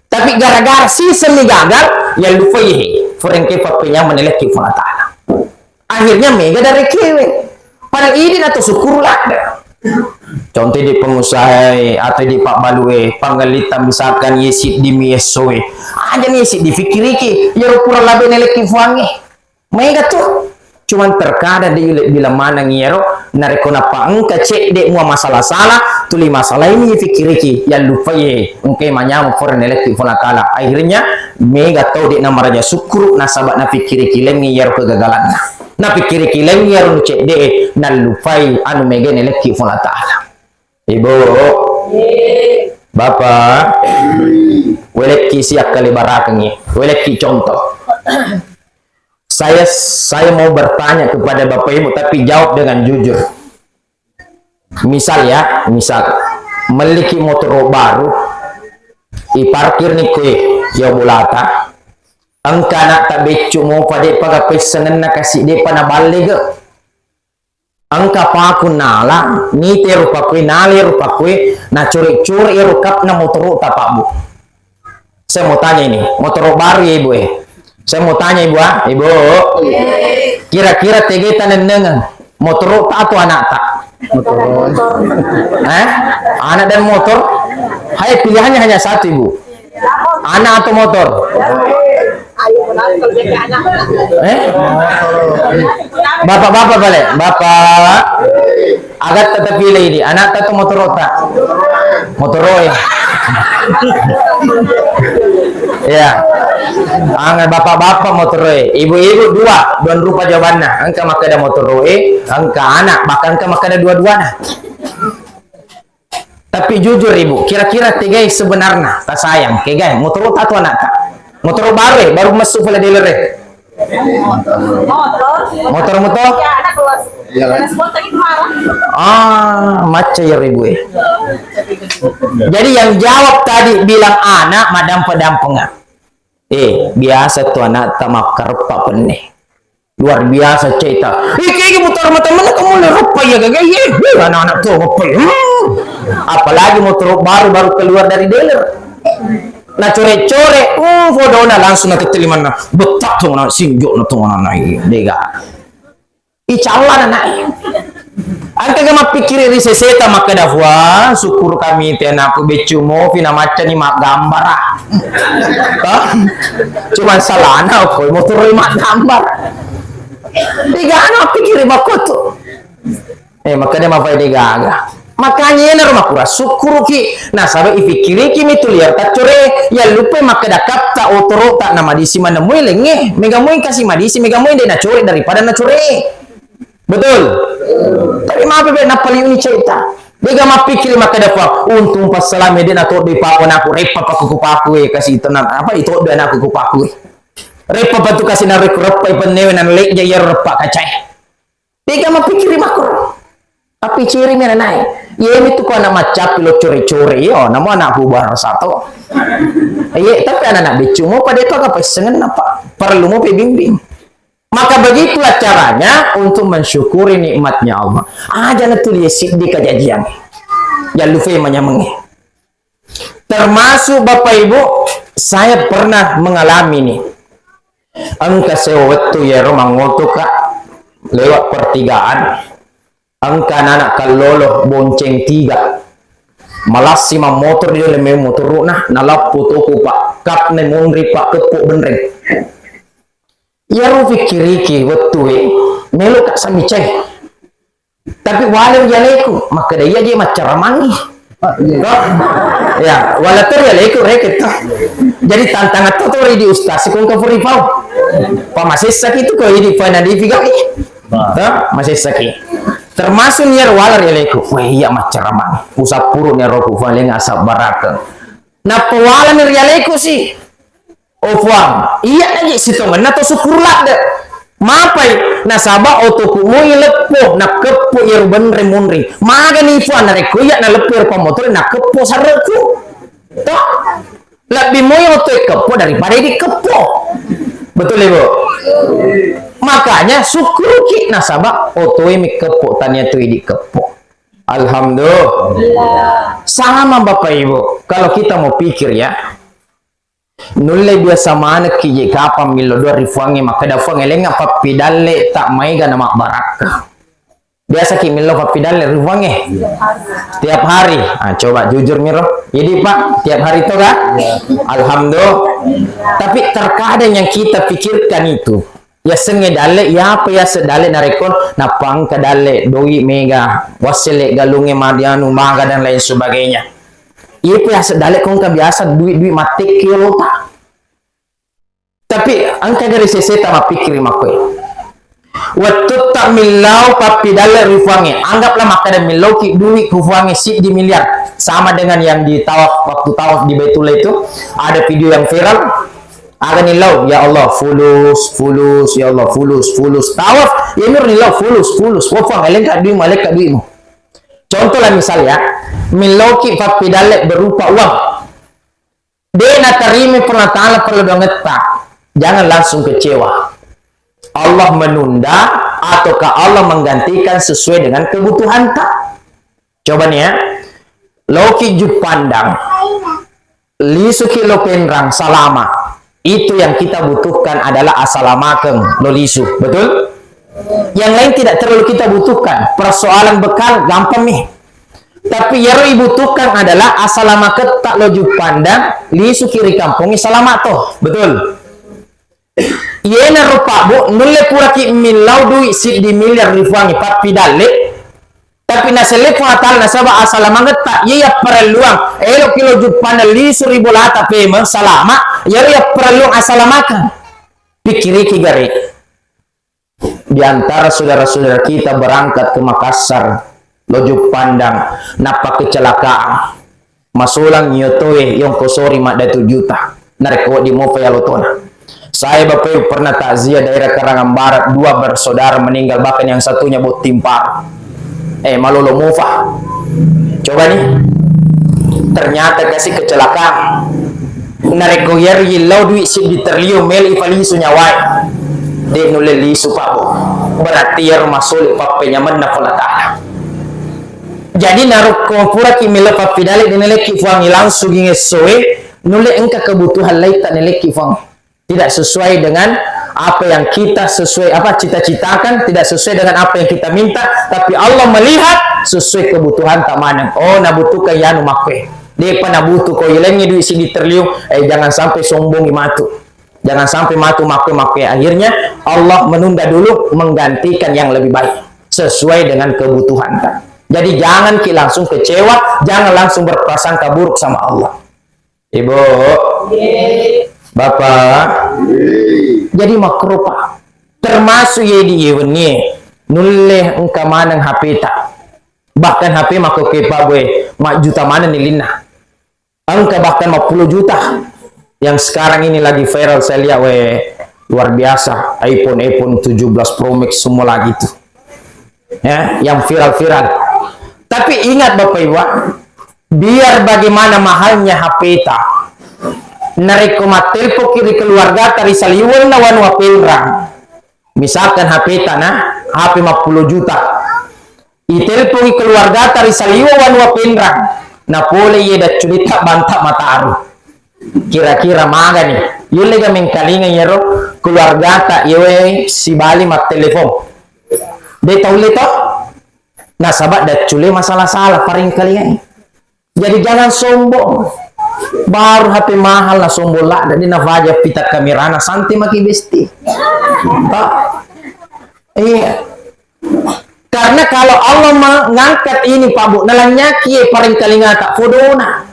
Tapi gara-gara sistem ni gagal, ya lupai he. Fureng ke papenya menelek ki Fuang Ta'ala. Akhirnya mega dari kewe. Padahal ini atau syukur ladde. Contoh di pengusaha atau di pabbalue, panggalita misalkan ye siddi mi essoe. Aja ni siddi fikiriki, ya pura labe nelek ki Fuangnge. Maega tu. Cuman terkadang de' lebbi maneng iyaro, narekko nappa engka cedde' mua masalah-salah, tuli masalah ini fikiriki, yallupai engkai manyameng pura nelekki Fuang Ta'ala. Akhirnya, mega tau de' namaraja sukkuru nasaba nafikiriki lengngi iyaro kegagalanna. Nafikiriki lengngi iyaro nu cedde'e, nallupai anu mega nelekki Fuang Ta'ala. Ibu, Bapak, welekki siakkale barakengngi, welekki contoh. Saya, saya mau bertanya kepada Bapak Ibu, tapi jawab dengan jujur. Misal ya, misal, melliki motoro baru, iparkirni kue, ya bolata, engka anakta beccu mopa, de'pa ga pessengenna kasi, de'pa naballe ge. Engka paku nala, nite rupa kue, nale rupa kue, nacore-core ero kapna motoro ta, Pak Bu. Saya mau tanya ini, motoro baru ya, Ibu, eh. Saya mau tanya, Ibu, ah, Ibu. Kira-kira tega tanennengeng, motoro ta atau anak ta? Motoro. Eh? Anak dan motor? Hai, pilihannya hanya satu, Ibu. Anak atau motor? Eh? Bapak-bapak balik. Bapak. Agatta tapilih ini. Anak atau motor ta? Motoroe. Ya. Angga bapak-bapak motoroe. Ibu-ibu dua. Dua rupa jawabanna. Engka makkeda motoroe. Engka anak. Bahkan engka makkeda dua-duana. Tapi jujur, Ibu, kira-kira tegai sebenarna ta sayang, tegai? Motoro ta atau anak ta? Motoro baru, eh, baru masuk pula dealer, eh. Motor, motor? Iya, kan? Ah, macca ya ribu, eh. Jadi yang jawab tadi bilang anak madampe-dampenga. Eh, biasa tu anak tak makareppa penne. Luar biasa cerita. Iki, iki motor mata mana kamu le reppa ya gaga ye. Wih, anak-anak tu reppa ya. Hmm. Apalagi motor baru, baru keluar dari dealer. Nah, core-core, uh, fodona langsung na ketelimana. Betak tu anak sinjo na tu anak, iya, dega. Icalla anak. Engka ga mappikiri ri seseta makkeda, "Wah, syukur kami te anakku beccu mopi na maccani maggambara." Hah? Cuman salana koi motor maggambar. Dega na mappikiri makko tu. Eh, makkeda mafaida gaga. Makanya enaro makkura sukkuruki. Nasaba ifikkiriki mi tu liar taccore. Yallupai makkeda katta otoro ta na madisi manemui lengnge. Mega moi kasi madisi, mega moi de nacore daripada nacore. Betul? Tapi mape be napaliuni cerita. Dega mappikiri makkeda pa untung passalami de natoddo paku anakku reppa paku kupaku e kasi tenang apa itoddo anakku kupaku e. Reppa patu kasi narekku reppa ipennewe nan leja iyaro reppa kacae. Dega mappikiri makkoro. Tapi ciri mi nanae. Yemi tu ko anak maccapi lo core-core yo, namo anakku barasa to. Iye, tapi anak-anak beccu mo pada itu aga paissengenna, Pak. Perlu mo pe bimbing. Maka begitulah caranya untuk mensyukuri nikmatnya Allah. Aja na tuli siddi kajajian. Jallufe manyamengnge. Termasuk Bapak Ibu, saya pernah mengalami nih. Engka sewa wettu yero mangoto ka lewat pertigaan. Engka anak kallolo bonceng tiga. Malassi mammotor di dalam motoruna, nalappu toku pak kapne munri pak keppo benreng. Iyaro pikkiriki wettue, meloka samicai. Tapi wale rialeku, makkeda iya je maccaramangi. Ah, iya. Toh? Ya, wala to rialeku reke toh. Jadi tantangan to to di ustaz ko engka furi pau. Pa masessaki tu ko idi fana di figai. Toh, masessaki. Termasuk niar wala rialeku. Weh, iya maccaramangi. Usappuru ni roku paling asabbarakeng. Nappa walani rialeku si. Oh Puang, iya naji sitongenna to sukkuru ladde. Mapai, nasaba otoku moi leppo, nakkeppo iyaro benre munri. Magani Puang narekko iya naleppo iyaro pammotore nakkeppo sarrekku. Toh? Lebbi moi oto keppo daripada idi keppo. Betul, Ibu? Makanya sukkuruki nasaba otoe mi keppo tania tu idi keppo. Alhamdulillah. Sama Bapak Ibu, kalau kita mau pikir ya, nulle biasa manekki je kapang millau doa ri Puangnge makkeda, "Puang, elengnga pappidalle tak maega na mabbarakka." Biasaki millau pappidalle ri Puangnge? Tiap hari. Ah, coba jujur miro. Idi, Pak, tiap hari to ga? Alhamdulillah. Tapi terkadang yang kita pikirkan itu, yasengnge dalle, yapa yaseng dalle narekko nappa engka dalle doi mega, wassele galungnge madianu maga dan lain sebagainya. Iyepi yaseng dalle ko engka biasa dui-dui mattekki yolota. Tapi engka gari seseta mappikkiri makkoe. Wettutta millau pappidalle ri Puangnge, anggaplah makkeda millauki dui ku Puangnge siddi miliar, sama dengan yang di tawaf, waktu tawaf di Baitullah itu, ada video yang viral, aga nillau, "Ya Allah, fulus, fulus, ya Allah, fulus, fulus." Tawaf, ya mir nillau, "Fulus, fulus." Wa Puang, elengka duimu, elengka duimu. Contohlah misal ya, millauki pappidalle berupa uang. De natarima Puang Allah Taala perlu dongetta. Jangan langsung kecewa. Allah menunda ataukah Allah menggantikan sesuai dengan kebutuhanta? Coba nih ya. Loki Juppandang. Lisuki lo Penrang, salama. Itu yang kita butuhkan adalah asalamakeng lo lisu. Betul? Yang lain tidak terlalu kita butuhkan. Persoalan bekal gampang nih. Tapi yaro ibutuhkan adalah asalamaketta lo Juppandang, lisuki ri kampongnge salama to. Betul? Iyenaro Pak Bu, nulle puraki millau dui siddi miliar ri Puangnge pappidalle. Tapi naselle Puang Allah Taala nasaba asalamangetta, iya yapparelluang, eloki lo Juppandang lisu ri bolata pemeng salama, yaro yapparelluang asalamakeng. Pikkiriki gare. Di antara saudara-saudara kita berangkat ke Makassar, lo Juppandang, nappa kecelakaan. Masolang yotoe yongkosori maddatu juta. Narekko wedding mopa yalotona. Saya, Bapak Ibu, pernah takziah daerah Karangan Barat, dua bersaudara meninggal, bahkan yang satunya botting paru. Eh, malolo mufa. Coba nih. Ternyata kasih kecelakaan. Narekko iyaro yillau duit siddi triliun meli falisu nyawai. De nulle lisu, Pak, Bu. Berarti iyaro masole pappenyamenna Puang Allah Ta'ala. Jadi narekko puraki melo pappidale de nalekki Puang langsung essoe, nulle engka kebutuhan lain tak nalekki Puang. Tidak sesuai dengan apa yang kita sesuai, apa, cita-citakan, tidak sesuai dengan apa yang kita minta, tapi Allah melihat sesuai kebutuhan tak maneng. Oh, nabutuhkan yanu makkue. Depa nabutuh ko ilengi duit sidi triliun, eh, jangan sampai sombongi matu. Jangan sampai matu makkue-makkue. Akhirnya Allah menunda dulu menggantikan yang lebih baik sesuai dengan kebutuhan. Jadi jangan ki langsung kecewa, jangan langsung berprasangka buruk sama Allah. Ibu, Bapak, jadi makruh, Pak. Termasuk ye di ye wennie, nulle engka maneng H P ta. Bahkan H P makko ke Pak Boy, majjuta maneng nilinna. Engka bahkan lima puluh juta. Yang sekarang ini lagi viral saya lihat, weh, luar biasa. iPhone, iPhone tujuh belas Pro Max semua lagi tuh. Ya, yang viral-viral. Tapi ingat Bapak Ibu, biar bagaimana mahalnya H P ta, narekko mattelpoki ri keluargata ri saliwenna wanua Penrang, misalkan H P ta na H P lima puluh juta, itelpongi keluargata ri saliweng wanua Penrang, napole iye dacculita banta mataru. Kira-kira magani? Yulle ga mengkalinga iyaro keluargata iyewe sibali mattelepon? De taulle to? Nasaba daccule masalah-salah paringkalingai. Jadi jangan sombong. Baru H P mahal na sombong ladde, de nafaja pita kamerana, santai maki besti. Pak. Iya. Karena kalau Allah mengangkat ini, Pak Bu, nalanyaki paringkalingata fodona.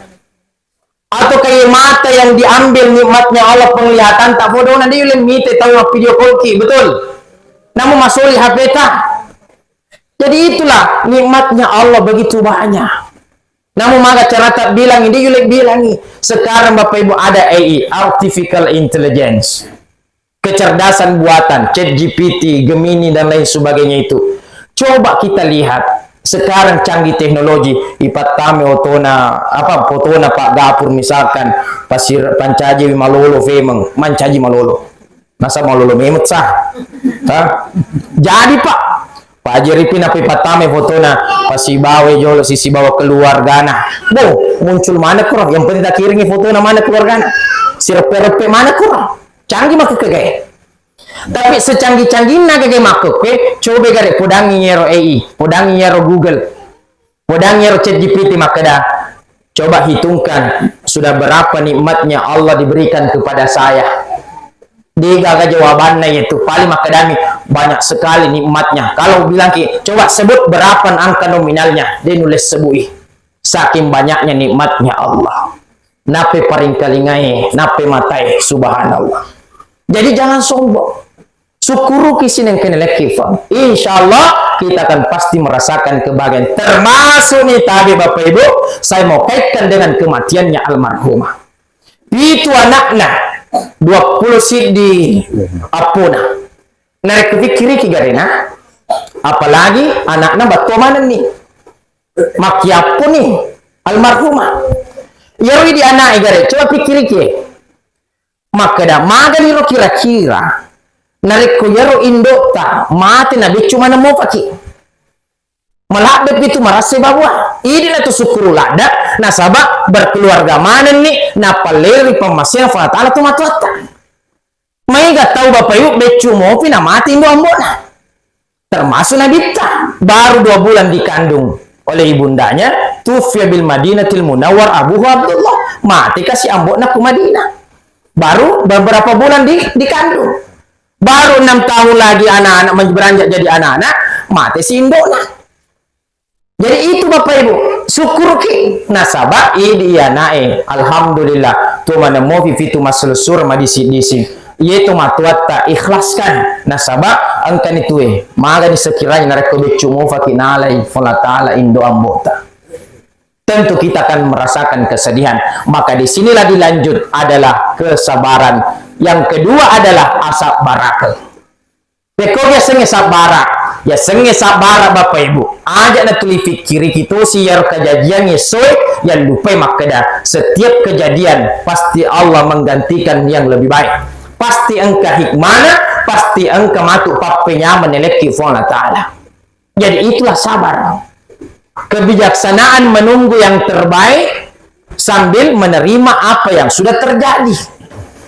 Atau kayak mata yang diambil nikmatnya Allah, penglihatan tak fodona, dia udah mite tahu video call ki, betul? Namun masoli H P ta. Jadi itulah nikmatnya Allah begitu banyak. Namun maka cara tak bilang, dia udah bilangi. Sekarang Bapak Ibu ada A I, artificial intelligence. Kecerdasan buatan, Chat G P T, Gemini, dan lain sebagainya itu. Coba kita lihat, sekarang canggih teknologi, ipattame otona, apa, fotona Pak Gapur misalkan, pasir, pancaji malolo femeng, mancaji malolo. Masa malolo memet sah? Hah? Jadi, Pak, Pajaripi nappi pattame fotona, pasibawa jolo sisibawa keluargana. Bo, muncul mana kuro? Yang penting tak kiringi fotona mana keluargana. Sireppe-reppe mana kuro? Canggih makkekkegae. Tapi secanggih-canggihna gagai makkekkoe, coba gare podangi ero A I, podangi ero Google, podangi ero Chat G P T makkeda, coba hitungkan sudah berapa nikmatnya Allah diberikan kepada saya. Degaga jawabanna itu, paling makkedami banyak sekali nikmatnya. Kalau bilang ki, coba sebut berapa angka nominalnya, de nulle sebui. Saking banyaknya nikmatnya Allah. Nappe paringkalingae, nappe matae, subhanallah. Jadi jangan sombong. Syukuruki sinengkene lekki, Fang. Insya Allah kita akan pasti merasakan kebahagiaan. Termasuk nih tadi Bapak Ibu, saya mau kaitkan dengan kematiannya almarhumah. Pitu anakna, dua puluh siddi appona. Narekko pikkiriki garena, apalagi anakna battua manenni. Makkiapponi almarhumah. Iyaro idi anak e gare, coba pikkiriki. Makkeda, maganiro kira-kira narekko iyaro indo'ta mate na beccu maneng mopaki. Maladdepi tu marasai babua. Idi na tu sukkuru ladde, nasaba berkeluarga manenni, napalleri pammasena Puang Allah Ta'ala tu matuatta. Maega tau Bapak Ibu beccu mopi na mati indo ambo'na. Termasuk Nabitta, baru dua bulan dikandung oleh ibundanya, tufiya bil Madinatil Munawwar abuhu Abdullah. Mati kasi ambo'na ku Madinah. Baru beberapa bulan di, dikandung. Baru enam tahun lagi anak-anak men-, beranjak jadi anak-anak, mate si indo'na. Jadi itu Bapak Ibu, syukurki. Nasaba idi iyanae, alhamdulillah, tu manemmopi pitu massulu sura madisi-disi. Iyetu matuatta ikhlaskan. Nasaba engkani tue, magani sekiranya narekko beccu mofaki nalai Puang Allah Ta'ala indo ambo'ta. Tentu kita akan merasakan kesedihan. Maka di sinilah dilanjut adalah kesabaran. Yang kedua adalah asabbarakeng. Pekko yasengnge sabbara, yasengnge sabbara Bapak Ibu. Aja natuli pikkiriki tosi iyaro kajajiang essoe, yallupai makkeda, setiap kejadian pasti Allah menggantikan yang lebih baik. Pasti engka hikmana, pasti engka matu pappenyameng nalekki Puang Allah Ta'ala. Jadi itulah sabar. Kebijaksanaan menunggu yang terbaik sambil menerima apa yang sudah terjadi.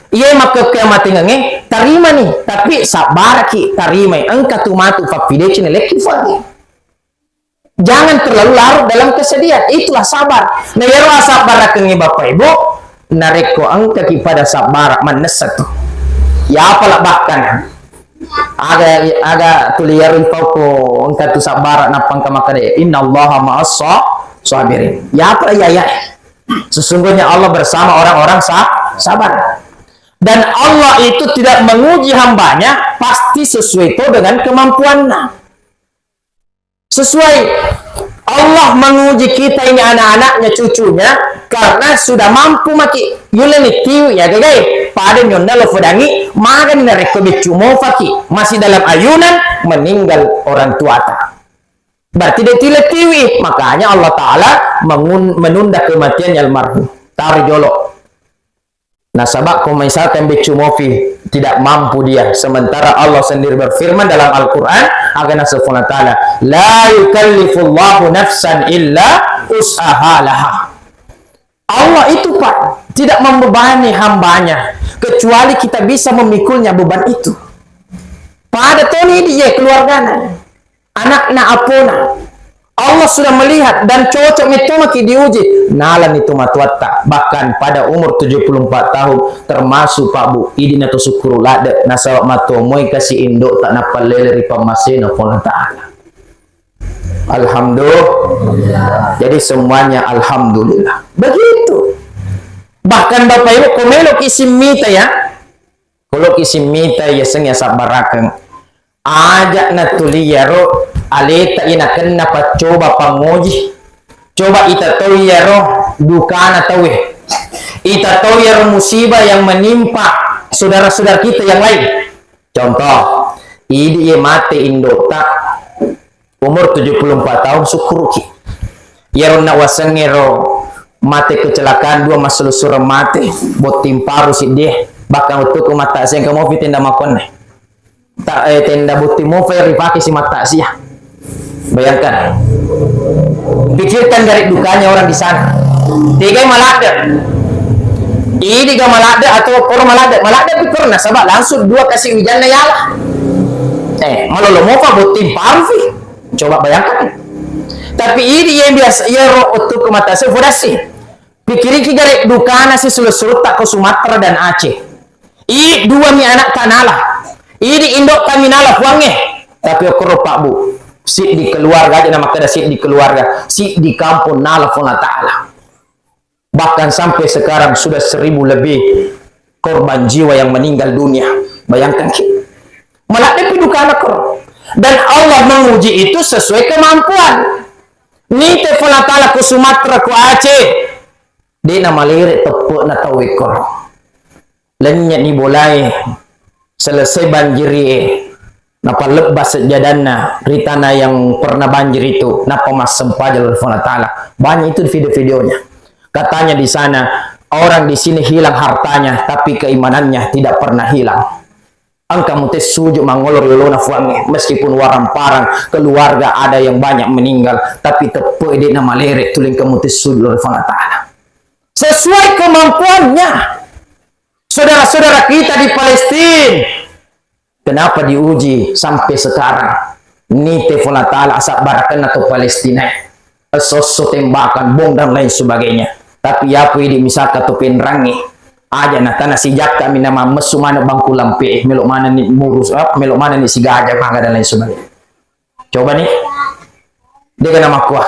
Iya, makkekkuya matengnge, tarima ni, tapi sabbaraki, tarimai, engka tu matu pappideceng nalekki Puang. Jangan terlalu larut dalam kesedihan, itulah sabar. Nah, iyaro asabbarakengnge Bapak Ibu, narekko engkaki pada sabbara, mannessa tu. Ya apalah bahkan. Aga, aga tuli iyaro ipauko engka tu sabbara, nappa engka makkeda, "Innallaha ma'as sa-, sabirin." Ya apa ya, ya? Sesungguhnya Allah bersama orang-orang sa-, sabar. Dan Allah itu tidak menguji hambanya pasti sesuai to dengan kemampuanna. Sesuai. Allah menguji kita ini, anak-anaknya, cucunya, karena sudah mampu maki. Yulleni tiwi ya, gagai. Pada nyonna lo fodangi, magani narekko beccu mofaki, masih dalam ayunan, meninggal orang tuata. Berarti dia tile tiwi. Makanya Allah Ta'ala mengun-, menunda kematiannya almarhum. Taruh jolo. Nasaba ko misalkan beccu mofi, tidak mampu dia. Sementara Allah sendiri berfirman dalam Al-Quran, aga naseng Puang Allah Ta'ala, "La yukallifullahu nafsan illa us'aha laha." Allah itu, Pak, tidak membebani hambanya, kecuali kita bisa memikulnya beban itu. Pada toni di ye keluargana. Anakna, apona. Allah sudah melihat dan cocok metto maki diuji. Nalani tu matuatta. Bahkan pada umur tujuh puluh empat tahun, termasuk Pak Bu, idi na to sukkuru ladde, nasaba matomoi kasi indo ta napallele ri pammasena Puang Ta'ala. Alhamdulillah. Jadi semuanya alhamdulillah. Begitu. Bahkan Bapak Ibu, ko meloki simmita ya, Koloki simmita yaseng ya sabbarakeng. Aja natuli yaro aleta inakenna paccoba pangoji. Coba ita tau yaro dukana tauwe. Ita tau yaro musibah yang menimpa saudara-saudara kita yang lain. Contoh, idi ye mate indota. Umur tujuh puluh empat tahun, sukkuruki. Iyaro na wasengngero mate kecelakaan dua, masselusureng mate, botting paru siddie, bahkan wettukku mattaksiang engka mofi tenda makkuanna. Ta-, eh, tenda botting mofa ripake si mattaksiang. Bayangkan. Pikirkan dari dukanya orang di sana. Tegai maladde. Idi ga maladde atau koro maladde? Maladde pi koro nasaba langsung dua kasi wijanna yala. Eh, malolo mofa botting paru fi. Coba bayangkan. Tapi idi yang biasa, iyaro wettukku mattaksiang fodassi. Pikiriki gare dukana si sulu-sulutta ko Sumatera dan Aceh. I dua mi anak tanala. Idi indo kami nala Puangnge. Tapi okkoro Pak Bu, siddi keluarga aja na makkeda siddi keluarga, siddi kampung nala Puang Allah Ta'ala. Bahkan sampai sekarang sudah seribu lebih korban jiwa yang meninggal dunia. Bayangkan ki. Maladdepi dukana koro. Dan Allah menguji itu sesuai kemampuan. Nite Puang Allah Ta'ala ku Sumatera, ku Aceh. De na malere teppe'na tau ekkoro. Lennye'ni bolae, selesai banjiri e, napallebba sejjadanna ri tanah yang pernah banjir itu, nappa massempajang lao ri Puang Allah Ta'ala. Banyak itu video-videonya. Katanya di sana, orang di sini hilang hartanya, tapi keimanannya tidak pernah hilang. Engka mutessuju mangolo ri olona Puangnge, meskipun warang-parang keluarga ada yang banyak meninggal, tapi teppe de na malere tuli engka mutessuju lao ri Puang Allah Ta'ala. Sesuai kemampuannya. Saudara-saudara kita di Palestina, kenapa diuji sampai sekarang? Nite Puang Allah Ta'ala asabbarakenna to Palestina. Esso-esso tembakan, bom dan lain sebagainya. Tapi yapo idi misalkan to Penrangnge, aja na tana sijakka mi na mammessu maneng bangku lampe, melo manenni murus, eh, melo manenni sigaja maga dan lain sebagainya. Coba nih. Dia kena makkua.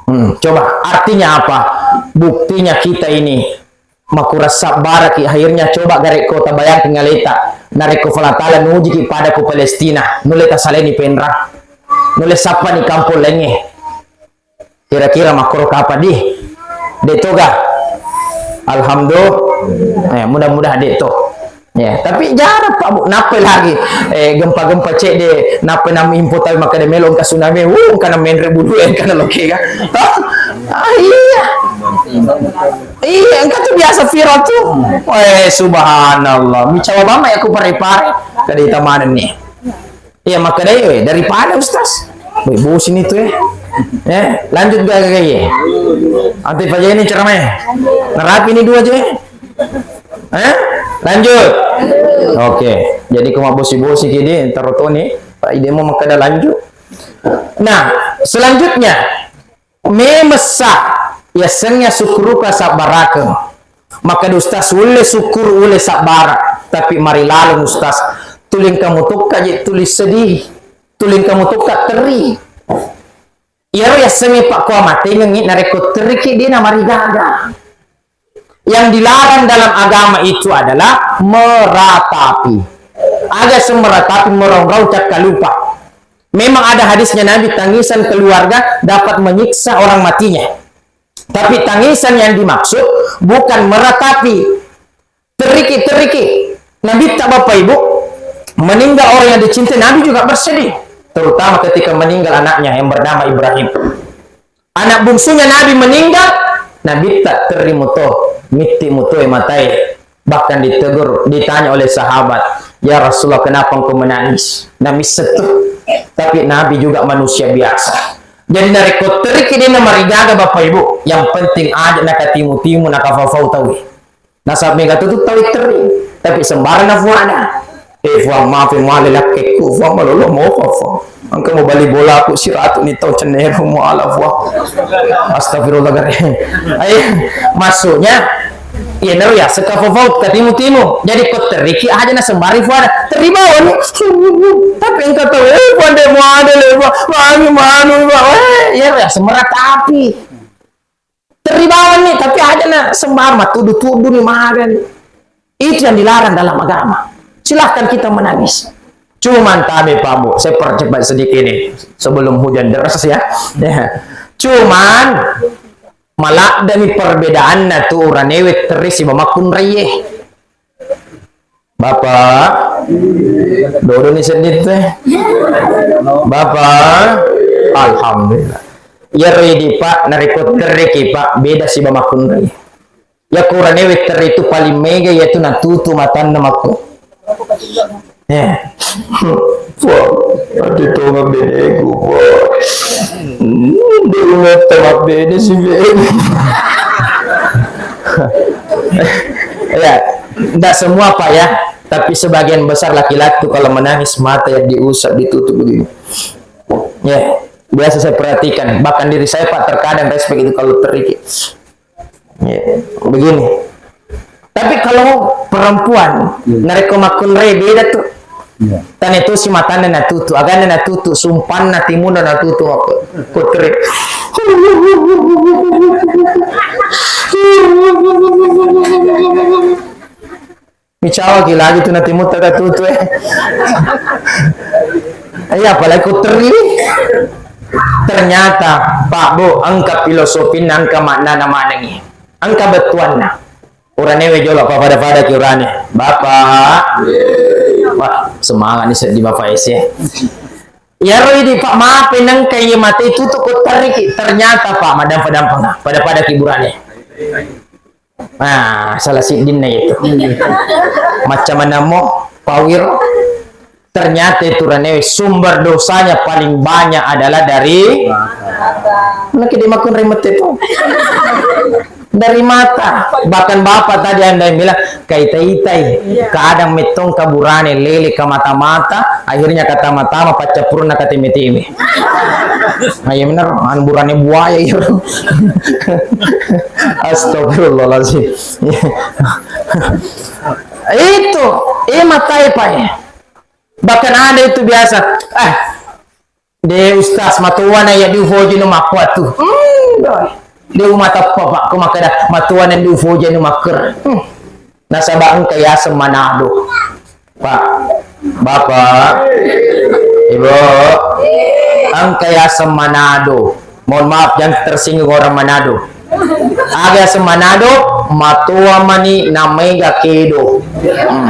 Hmm, coba. Artinya apa? Buktinya kita ini makurang sabbaraki, akhirnya coba gare ko tabayangkan aleta. Narekko Puang Allah Ta'ala nujiki pada ku Palestina, nulle tasaleni Penrang. Nulle sappani kampong laingnge. Kira-kira makkoro kapa di? De toga? Alhamdulillah. Eh, mudah-mudahan de to. Ya, tapi jarang, Pak, Bu. Nappai lagi, eh, gempa-gempa cedde, nappai nam info tabe makkeda melo engka tsunami, wuh, engka na menre bulu, engka na lokega. Toh? Ah, iya. Iya, engka tu biasa viral tu. Eh, subhanallah. Micawa bama ya ku pare-pare. Kada ita maneng ni. Iya, makkedai, "Eh, daripada, Ustaz." Wih, bosi ni tu, eh. Eh, lanjut gak, gak, gak, iya. Anti pajai ni ceramah, eh. Narapi ni dua je. Eh? Lanjut. Oke. Jadi, ko mabbosi-bosi ki di, taro toni, Pak Idemo makkeda lanjut. Nah, selanjutnya, memessa yasengnge sukkuruka sabbarakeng. Makkeda Ustaz, ulle sukkuru, ulle sabbara, tapi marilaleng Ustaz. Tuli engka mutokka je tuli sedih, tuli engka mutokka terri. Iyaro yasengnge pakkoa matengengngi narekko terriki de namarigaga. Yang dilarang dalam agama itu adalah meratapi. Aga seng meratapi, meraung-raung, cakkalupa. Memang ada hadisnya Nabi, tangisan keluarga dapat menyiksa orang matinya. Tapi tangisan yang dimaksud bukan meratapi. Terriki, terriki. Nabitta, Bapak Ibu, meninggal orang yang dicintai, Nabi juga bersedih. Terutama ketika meninggal anaknya yang bernama Ibrahim. Anak bungsunya Nabi meninggal, Nabitta terri muto, mitti muto e matae. Bahkan ditegur, ditanya oleh sahabat, "Ya Rasulullah, kenapa engkau menangis?" Namisset tu. Tapi Nabi juga manusia biasa. Jadi narekko terriki de namarigaga, Bapak Ibu, yang penting aja nakatimu-timu, nakafau-fau tau. Nasaba mega tu tau terri, tapi sembarang na fuana. Eh, Fuang, maaf, male lakkekku, Fuang, malolo mopa, Fuang. Engka mubali bolaku siratu ni tau cenneru muala, Fuang. Astagfirullahaladzim. Ayo, maksudnya, iya, naru ya, seka fofo, katimu-timu. Jadi, ko terriki aja na sembari fuana. Terri bawani. Tapi engka tau, eh, pande muada le, Fuang. Manu, manu, Fuang. Eh, iya, ya, sembarang tapi. Terri bawang ni, tapi aja na sembarang, tuddu-tuddu ni, maga ni. Itu yang dilarang dalam agama. Silahkan kita menangis. Cuman tabe, Pak Bu, saya percepat sedikit ini sebelum hujan deras ya. Ya. Cuman maladde ni perbedaanna tu uranewe terri siba makkunraie. Bapak, dodoni seddi teh. Bapak, alhamdulillah. Iyaro idi, Pak, narekko terriki, Pak, beda siba makkunrai. Iya ko uranewe terri tu paling mega, iya tu natutu matanna makku. Eh. Wah, ati tonga beneku, Pak. Hmm, dulu metta mabbene si bene. Ya, ndak semua, Pak, ya, tapi sebagian besar laki-laki tuh kalau menangis mata yang diusap, ditutup begini. Ya, biasa saya perhatikan, bahkan diri saya, Pak, terkadang respect itu kalau terikik. Ya, begini. Tapi kalau perempuan, narekko makkunrai beda tuh. Iya. Tane tu si matanna natutu, aganna natutu, sumpanna timunna natutu, makku-, kutri. Micawa ki lagi tu natimutta katutu, eh. Iya, apalagi kutri. Ternyata, Pak Bu, engka filosofina, engka maknana manengi. Engka bettuanna. Uranewe jolo, apa pada-pada ki urane. Bapak. Wah, semangat nih sedih Bapak S ya. Iyaro idi, Pak, mape nengka iya mate tutu ko teriki. Ternyata, Pak, madampa-dampa na. Pada-pada ki burane. Nah, salah siddinna itu. Macam mana mo, Pak Wiro? Ternyata itu uranewe sumber dosanya paling banyak adalah dari mata. Nah, kita makan remet itu. Dari mata. Bahkan bapak tadi ada yang bilang, "Kaitai-itai, kadang mettong kaburane lele ka mata-mata, akhirnya katama-tama paccappurunna kateme-teme." Nah, iya bener, anu burane buaya iya. Astagfirullahaladzim. Itu, eh, matai, Pak, ya. Bahkan ada itu biasa, "Eh, de Ustaz, matowana ya diufoji no makkuatu." Hmm, doi. De umateppa, Pak, ko makkeda, "Matowana diufoji no makker." Hmm. Nasaba engka yaseng Manado. Pak, Bapak, Ibu, engka yaseng Manado. Mohon maaf, jangan tersinggung orang Manado. Aga yaseng Manado, Matoa mani na maega kedo. Hmm.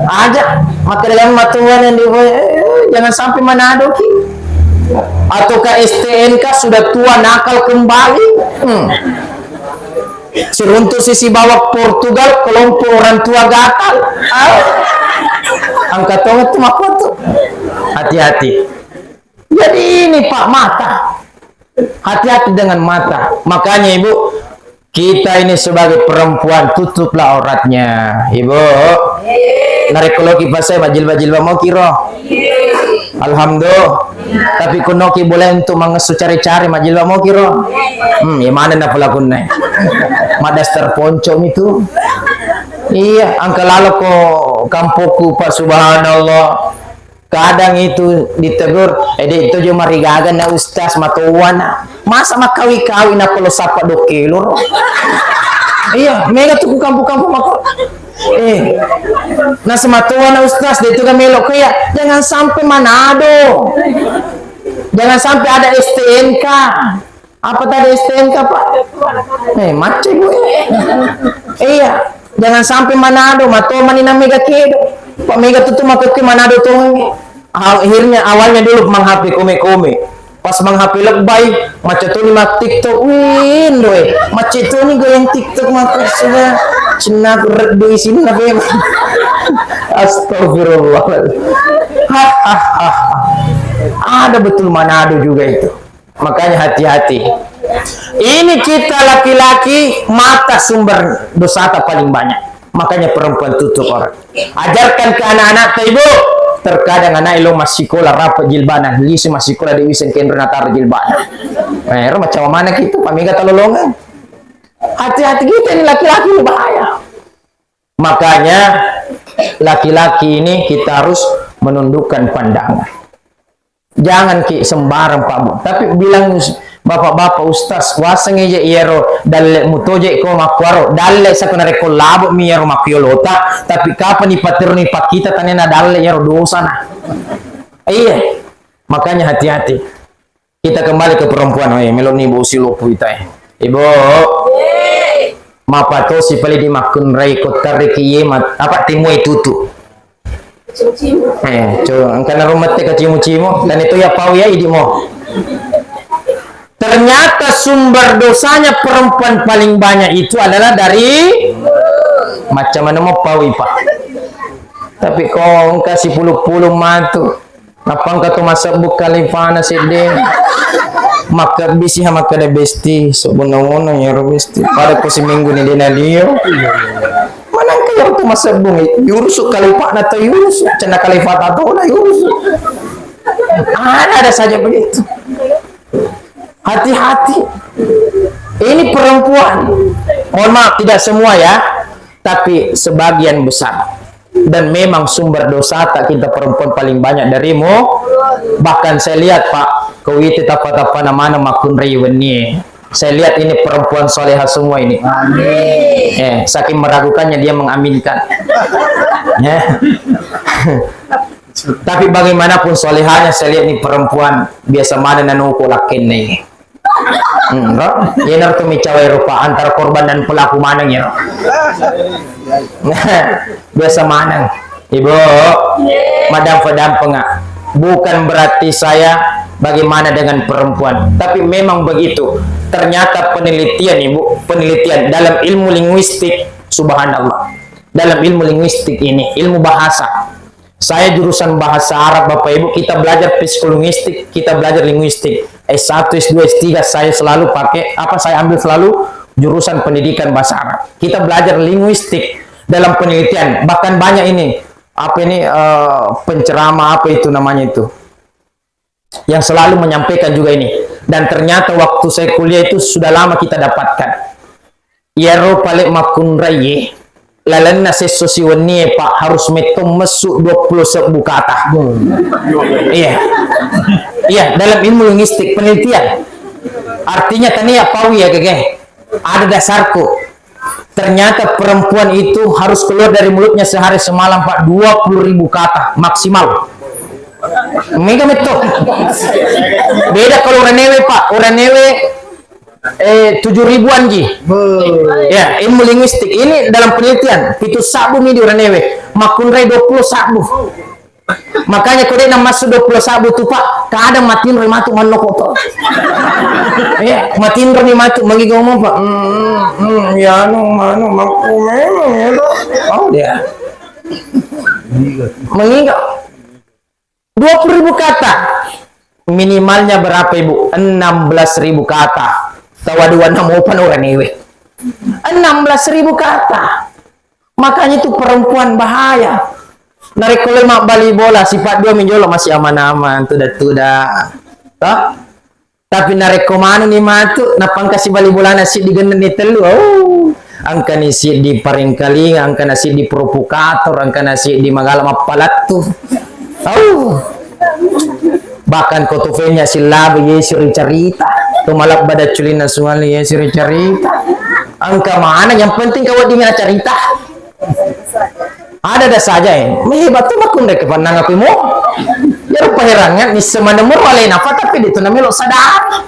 Aja, makkedai matoa ni, eh, jangan sampai manado ki. Ataukah S T N K sudah tua nakal kembali? Hmm. Siruntu sisi bawah Portugal, kelompok orang tua gatal. Ah. Angkat tonget tu makuat tu. Hati-hati. Jadi ini, Pak, mata. Hati-hati dengan mata. Makanya, Ibu, kita ini sebagai perempuan, tutuplah auratnya, Ibu. Narekko loki pasai majilbab-jilbab moki ro. Alhamdulillah. Tapi kunoki boleh untuk mangesu cari-cari majilbab moki ro. Hmm, ya mana na pelakunna? Madaster ponco itu. Iya, angka lalo ko kampokku, Pak, subhanallah. Kadang itu ditegur, "Eh, dek, itu jo marigaga na ustaz, matowana. Masa makawi-kawi na pelo sapa doke loro?" Iya, mega tu ku kampu-kampu mako. Eh, na sematowana ustaz, dek, itu kan melo kaya, jangan sampai Manado. Jangan sampai ada S T N K. Apa tadi S T N K, Pak? Eh, macet gue. Iya, jangan sampai Manado, matoa mani na mega kedo. Pak, mega tutu makkukku Manado tu. Akhirnya awalnya dulu mang H P kome-kome. Pas mang H P lebbai, macca toni mak TikTok, wih, indo, eh. Macca toni goyang TikTok maka sudah. Cina reddu isinna, Beb. Astagfirullah. Hahaha. Ada betul Manado juga itu. Makanya hati-hati. Ini kita laki-laki, mata sumber dosata paling banyak. Makanya perempuan tutup orang. Ajarkan ke anak-anak, Ibu. Terkadang anak lo masih sekolah rapat jilbana, lisu masih sekolah di wisen kendro natar jilbana. Eh, ro macam mana kita, pamega talolongan. Hati-hati kita ini laki-laki ini bahaya. Makanya laki-laki ini kita harus menundukkan pandangan. Jangan ki sembarang, Pak, Bu. Tapi bilang us-, bapak-bapak ustaz, waseng aja iyaro dalle mutoje ko makkuaro, dalle sako narekko labo mi iyaro makkuyolota, tapi kapan ipateruni pakkita tanena dalle iyaro dosana. Iya. Makanya hati-hati. Kita kembali ke perempuan, oh, iya, meloni bosi lopu ita, eh. Ibu, mapatosi pale di makkunrai ko tarriki iye mat-, apa, timue tutu. Eh, co, engka naro mette ka cimu-cimu, dan itu ya pau ya idi mo. Ternyata sumber dosanya perempuan paling banyak itu adalah dari macam mana mau pau, Pak. Tapi kau engka sipulu-pulu matu. Nappa engka tu massebbu kalifana sedde. Makkebbisi ha makkeda, "Besti, sebbunna-wunna iyaro Besti. Pada ko siminggu ni de nalio." Manengka iyaro tu massebbu ni, yurusu kalifana tau yurusu, cenna kalifata tau na yurusu. Ada, ada saja begitu. Hati-hati. Ini perempuan. Mohon maaf, tidak semua ya, tapi sebagian besar. Dan memang sumber dosa tak kita perempuan paling banyak darimu. Bahkan saya lihat, Pak, kewiti tapa-tapa namana makunrai wennie. Saya lihat ini perempuan soleha semua ini. Amin. Eh, saking meragukannya dia mengaminkan. Ya. Tapi bagaimanapun solehanya, saya lihat ini perempuan biasa mana nanuku lakinna ini. Hmm, ro? Iyanaro tu micawai rupa antara korban dan pelaku maneng ya, ro? Biasa maneng. Ibu, madampe-dampenga. Bukan berarti saya bagaimana dengan perempuan, tapi memang begitu. Ternyata penelitian, Ibu, penelitian dalam ilmu linguistik, subhanallah. Dalam ilmu linguistik ini, ilmu bahasa, saya jurusan bahasa Arab, Bapak Ibu, kita belajar psikolinguistik, kita belajar linguistik. S satu, S dua, S tiga saya selalu pakai, apa, saya ambil selalu jurusan pendidikan bahasa Arab. Kita belajar linguistik dalam penelitian, bahkan banyak ini, apa ini, eh, penceramah, apa itu namanya itu, yang selalu menyampaikan juga ini. Dan ternyata waktu saya kuliah itu sudah lama kita dapatkan. Iyaro pale makkunrai lalenna sesso siwennie, Pak, harus metto messu dua puluh sebbu kata. Iya. Iya, dalam ilmu linguistik penelitian. Artinya tania pau ya, gege. Ada dasarku. Ternyata perempuan itu harus keluar dari mulutnya sehari semalam, Pak, dua puluh ribu kata maksimal. Mega metto. Beda kalau uranewe, Pak. Uranewe Eh, tujuh ribuan ji. Ya, ilmu linguistik. Ini dalam penelitian, pitu sabbu mi di uranewe. Makkunrai dua puluh sabbu. Makanya ko de' namassu dua puluh sabbu tu, Pak, kadang matinro matu mannoko to. Ya, matinro ni matu, magi ngomong, Pak. Hmm, hmm, ya, anu, manu, makku memang, ya, toh. Oh, dia. Mengingat. Dua puluh ribu kata. Minimalnya berapa, Ibu? Enam belas ribu kata. Tawa dua enam opan orang ewe. Enam belas ribu kata. Makanya itu perempuan bahaya. Narekko le mabbali bola, sifat dua mi jolo masih aman-aman, tuda-tuda. Toh? Tapi narekko manuni matu, nappa engka sibali bolana siddi, gennenni tellu, oh, engkani siddi parengkalinga, engkana siddi provokator, engkana siddi magala mappalattu. Oh. Bahkan ko tu fenya silabe yesi ricarita, tu malabba dacculinna suwali yesi ricarita. Engka mana, yang penting kaweddingngi nacarita. Ada-ada saja, eh. Meh, batu makkunre kepannang aku mo. Ya rupa herangan, nisse manemur alena apa, tapi itu namelo sadar.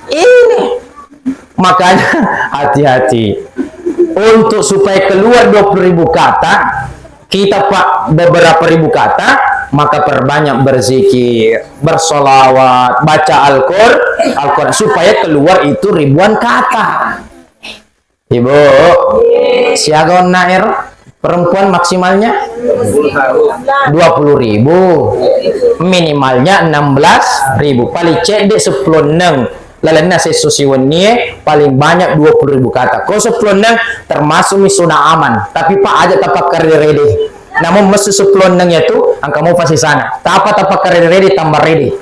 Ini. Makanya hati-hati. Untuk supaya keluar dua puluh ribu kata, kita, Pak, beberapa ribu kata, maka perbanyak berzikir, bersolawat, baca Al-Qur-, Al-Quran, supaya keluar itu ribuan kata. Ibu, siaga onna ero perempuan maksimalnya dua puluh ribu, minimalnya enam belas ribu, paling cedde sepuluh neng lalenna sesso siwennie, paling banyak dua puluh ribu kata. Ko sepuluh neng termasuk mi zona aman, tapi, Pak, aja tapakkarede-rede. Namun messu sepuluh neng itu, engka mo pasisana. Tapa tapakkarede-rede, tambah rede.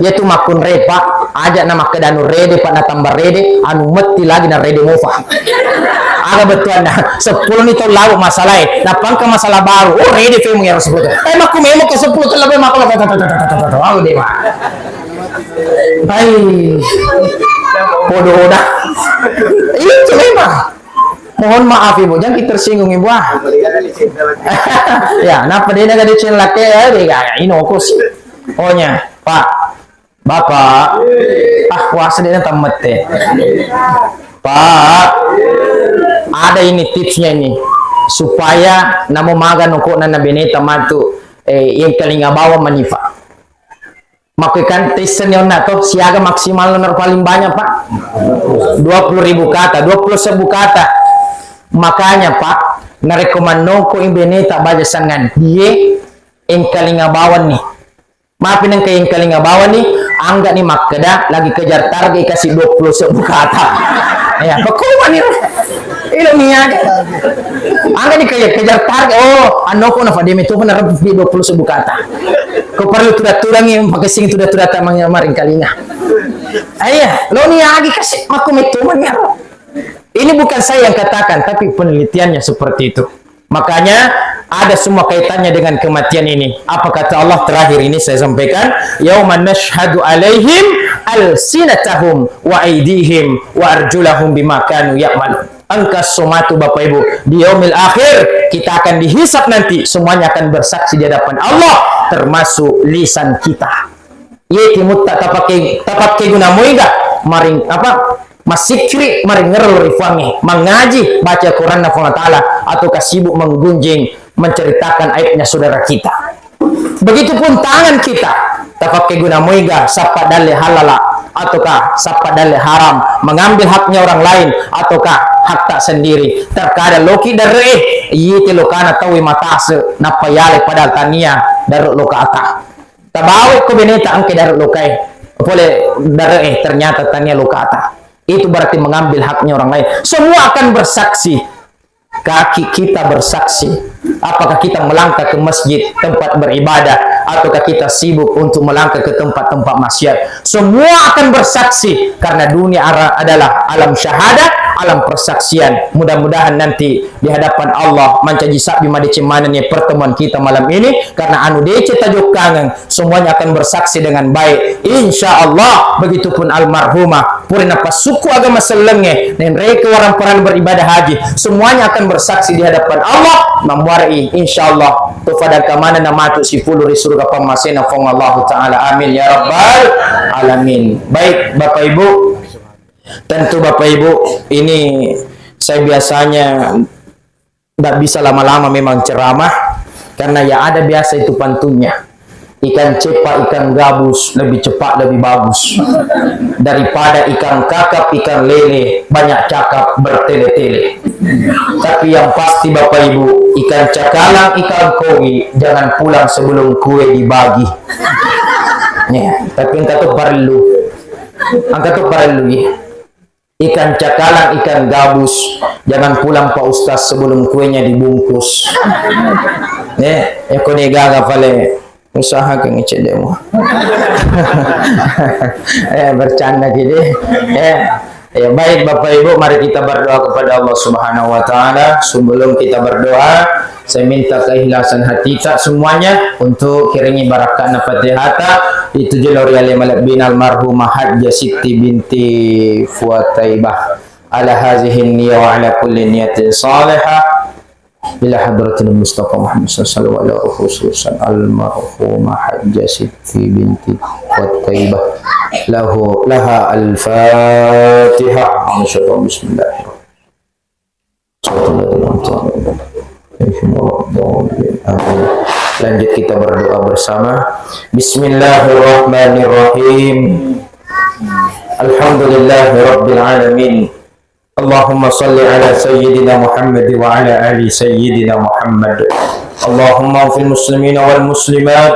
Iya tu makkunrai, Pak, aja na makkeda anu rede, Pak, na tambah rede, anu metti lagi na rede mofa. Aga bettuanna? Sepuluh ni tau lauk masalai, nappa engka masalah baru. Oh, rede femu ya sepuluh. Eh, makku memo ke sepuluh tu lebih makku. Tahu deh, Pak. Hai. Bodoh dah. Itu memang. Mohon maaf, Ibu, jangan tersinggung, Ibu, ah. Ya, napa dia naga decen lake, ya, dia gak, ini fokus. Pokoknya, Pak, Bapak, ah, kuasa dia tamat teh. Pak, ada ini tipsnya ini, supaya namo maga noko nana beneta matu, eh, yang telinga bawah manifa. Makkuikan tisseng onna to, siaga maksimal nomor paling banyak, Pak? Dua puluh ribu kata, dua puluh sebbu kata. Makanya, Pak, narekko mannoko i beneta baja sangan die, engkalinga bawang ni. Mapi nengka engkalinga bawang ni, angga ni makkeda lagi kejar target, kasih dua puluh sebbu kata. Ya, pekko mani. Ilo niaga. Angga ni kejar, kejar target. Oh, annoko na fademe tu na rebbi dua puluh sebbu kata. Ko perlu tuda-tudangi, pakessing tuda-tuda ta mang-, maringkalinga. Iya, lo niagi kasih makku metu mani aro. Ini bukan saya yang katakan, tapi penelitiannya seperti itu. Makanya ada semua kaitannya dengan kematian ini. Apa kata Allah terakhir ini saya sampaikan, "Yauma nashhadu alaihim alsinatahum wa aidihim wa arjulahum bima kanu ya'malun." Engka somatu, Bapak Ibu, di yaumil akhir kita akan dihisab nanti, semuanya akan bersaksi di hadapan Allah, termasuk lisan kita. Iye timutta tapakke, tapakke guna moiga maring apa, massikri maringerro ri Puangnge, mangaji baca Quranna Puang Allah Ta'ala, ataukah sibuk menggunjing menceritakan aibnya saudara kita. Begitupun tangan kita, tapakke guna moiga sappa dalle halala, ataukah sappa dalle haram, mengambil haknya orang lain, ataukah hakta sendiri. Terkadang loki darre, iyite lokana tauwe matase, nappa yale padahal tania darre lokata. Tabawe ko beneta engke dare lokae. Pole dare, eh, ternyata tania lokata. Itu berarti mengambil haknya orang lain. Semua akan bersaksi. Kaki kita bersaksi. Apakah kita melangkah ke masjid, tempat beribadah, ataukah kita sibuk untuk melangkah ke tempat-tempat maksiat? Semua akan bersaksi karena dunia ara-, adalah alam syahadah, alam persaksian. Mudah-mudahan nanti di hadapan Allah mancaji sabbi madeceng manenni pertemuan kita malam ini, karena anu deceng tajokkangeng semuanya akan bersaksi dengan baik, insya Allah. Begitupun almarhumah, pura napassukku agama sellengnge, nenreke warang parallu beribadah haji, semuanya akan bersaksi di hadapan Allah. Mamuarai, insya Allah, to fadangka manenna matu sipulung ri surga pammasena Puang Allahu Ta'ala. Amin ya rabbal alamin. Baik, Bapak Ibu, tentu Bapak Ibu, ini saya biasanya nggak bisa lama-lama memang ceramah, karena ya ada biasa itu pantunnya. Ikan cepak, ikan gabus, lebih cepat, lebih bagus daripada ikan kakap, ikan lele, banyak cakap, bertele-tele. Tapi yang pasti, Bapak Ibu, ikan cakalang, ikan koi, jangan pulang sebelum kue dibagi. Ya, tapi engka tu parellu. Engka tu parellu, ya. Ikan cakalang, ikan gabus, jangan pulang, Pak Ustaz, sebelum kuenya dibungkus. Eh, eh, ko de gaga pale, usahakan ngecek demo. Eh, bercanda gini. Eh, ya, baik, Bapak Ibu, mari kita berdoa kepada Allah Subhanahu wa Ta'ala. Sebelum kita berdoa, saya minta keikhlasan hati tak semuanya untuk kiringi barakatna Fatihata, dituju lao ri ale malebbina almarhumah Hajjah Siti binti Fuad Taibah. Ala hazihi niyah wa ala kulli niyatin salihah. Ila hadratil Mustafa Muhammad sallallahu alaihi wasallam, khususan almarhumah Hajjah Siti binti Fuad Taibah. Lahu, laha al-Fatihah. Bismillahirrahmanirrahim. Amin. Lanjut kita berdoa bersama. Bismillahirrahmanirrahim. Alhamdulillahirabbil alamin. Allahumma salli ala sayyidina Muhammad wa ala ali sayyidina Muhammad. Allahumma fil muslimina wal muslimat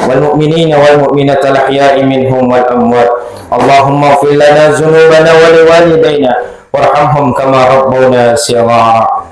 wal mu'minina wal mu'minat al ahya'i minhum wal amwat. Allahumma fil lana dzunubana wa liwalidayna warhamhum kama rabbawna shighara.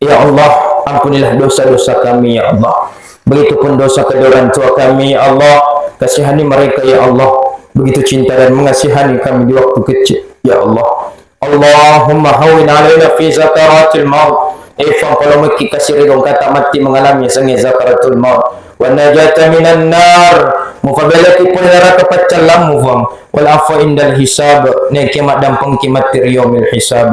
Ya Allah, ampunilah dosa-dosa kami, ya Allah. Begitupun dosa kedua orang tua kami, ya Allah. Kasihani mereka, ya Allah. Begitu cinta dan mengasihani kami di waktu kecil, ya Allah. Allahumma hawwin alaina fi sakaratil maut. Eh, Puang, palomoki kasi ri gongkata matti mengalami yasengnge sakaratul maut. Wa najata minan nar. Mupabelaki pole neraka paccallammu, Puang. Wal afwa indal hisab. Nekke maddampengki matti ri yaumil hisab.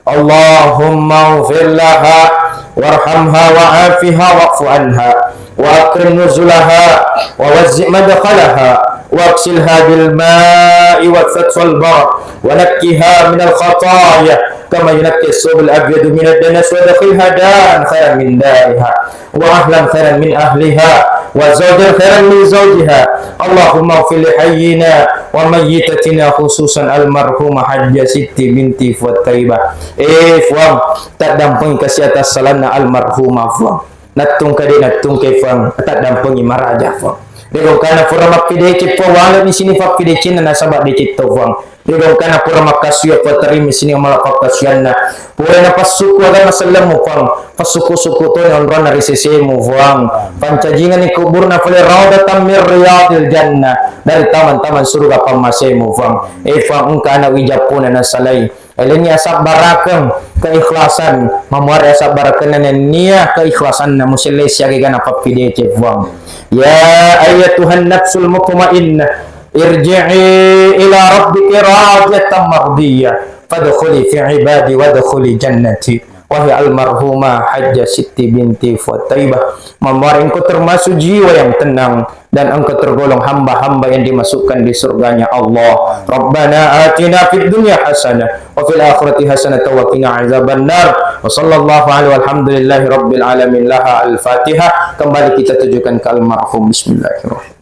Allahumma ighfir laha warhamha wa'afiha wa'fu anha wa akrim nuzulaha wa wazzi madkhalaha wa aksilha bil ma'i wa fathwal bar wa nakkiha minal khataya kama yunakki thawbul abyadu minad danas wa adkhilha daran khairan min dariha wa ahlan khairan min ahliha wa zawjan khairan min zawjiha. Allahumma ighfir li hayyina wa mayyitatina khususan almarhumah Hajjah Siti binti Fuad Taibah. Eh, Puang, taddampengi kasi atas salanna almarhumah, Puang. Nattungka de nattungke, Puang, taddampengi maraja, Puang. Ri gongkana pura mappideceng, Puang, walani sini pappidecenna nasaba deceng to, Puang. Ri gongkana pura makkasuwi, Puang, terima sini mala pakkasuwianna. Pura napassukku agama sellemmu, Puang. Passukku-sukku toni onronna ri sesemu, Puang. Pancajinganni kuburna pole raudatan min riyadil jannah, dari taman-taman surga pammasemu, Puang. Eh, Puang, engka ana wijappuna nasalai. Elenni asabbarakeng keikhlasan, mamuare asabbarakeng nennia keikhlasanna muselle siaga gana pappidece, Puang. Ya ayyatuhan nafsul mutmainnah, irji'i ila rabbiki radiyatan mardiyah, fadkhuli fi ibadi wadkhuli jannati. Wahai almarhumah Hajjah Siti binti Fuad Taibah, mamuare engkau termasuk jiwa yang tenang dan engkau tergolong hamba-hamba yang dimasukkan di surganya Allah. Rabbana atina fid dunya hasanah wa fil akhirati hasanah wa qina azabannar. Wa sallallahu alaihi walhamdulillahi rabbil alamin. Laha al-Fatihah. Kembali kita tujukan ke almarhum. Bismillahirrahmanirrahim.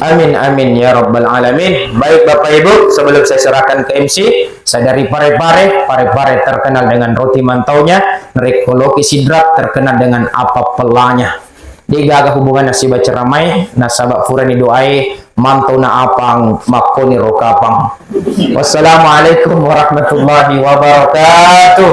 Amin, amin, ya rabbal alamin. Baik, Bapak Ibu, sebelum saya serahkan ke M C, sadari Parepare, Parepare terkenal dengan roti mantaunya, narekko loki Sidrap terkenal dengan apa pelanya. Degaga hubunganna sibawa ceramai, nasaba purani doae, mantau na apang, makkoni ro kapang. Wassalamualaikum warahmatullahi wabarakatuh.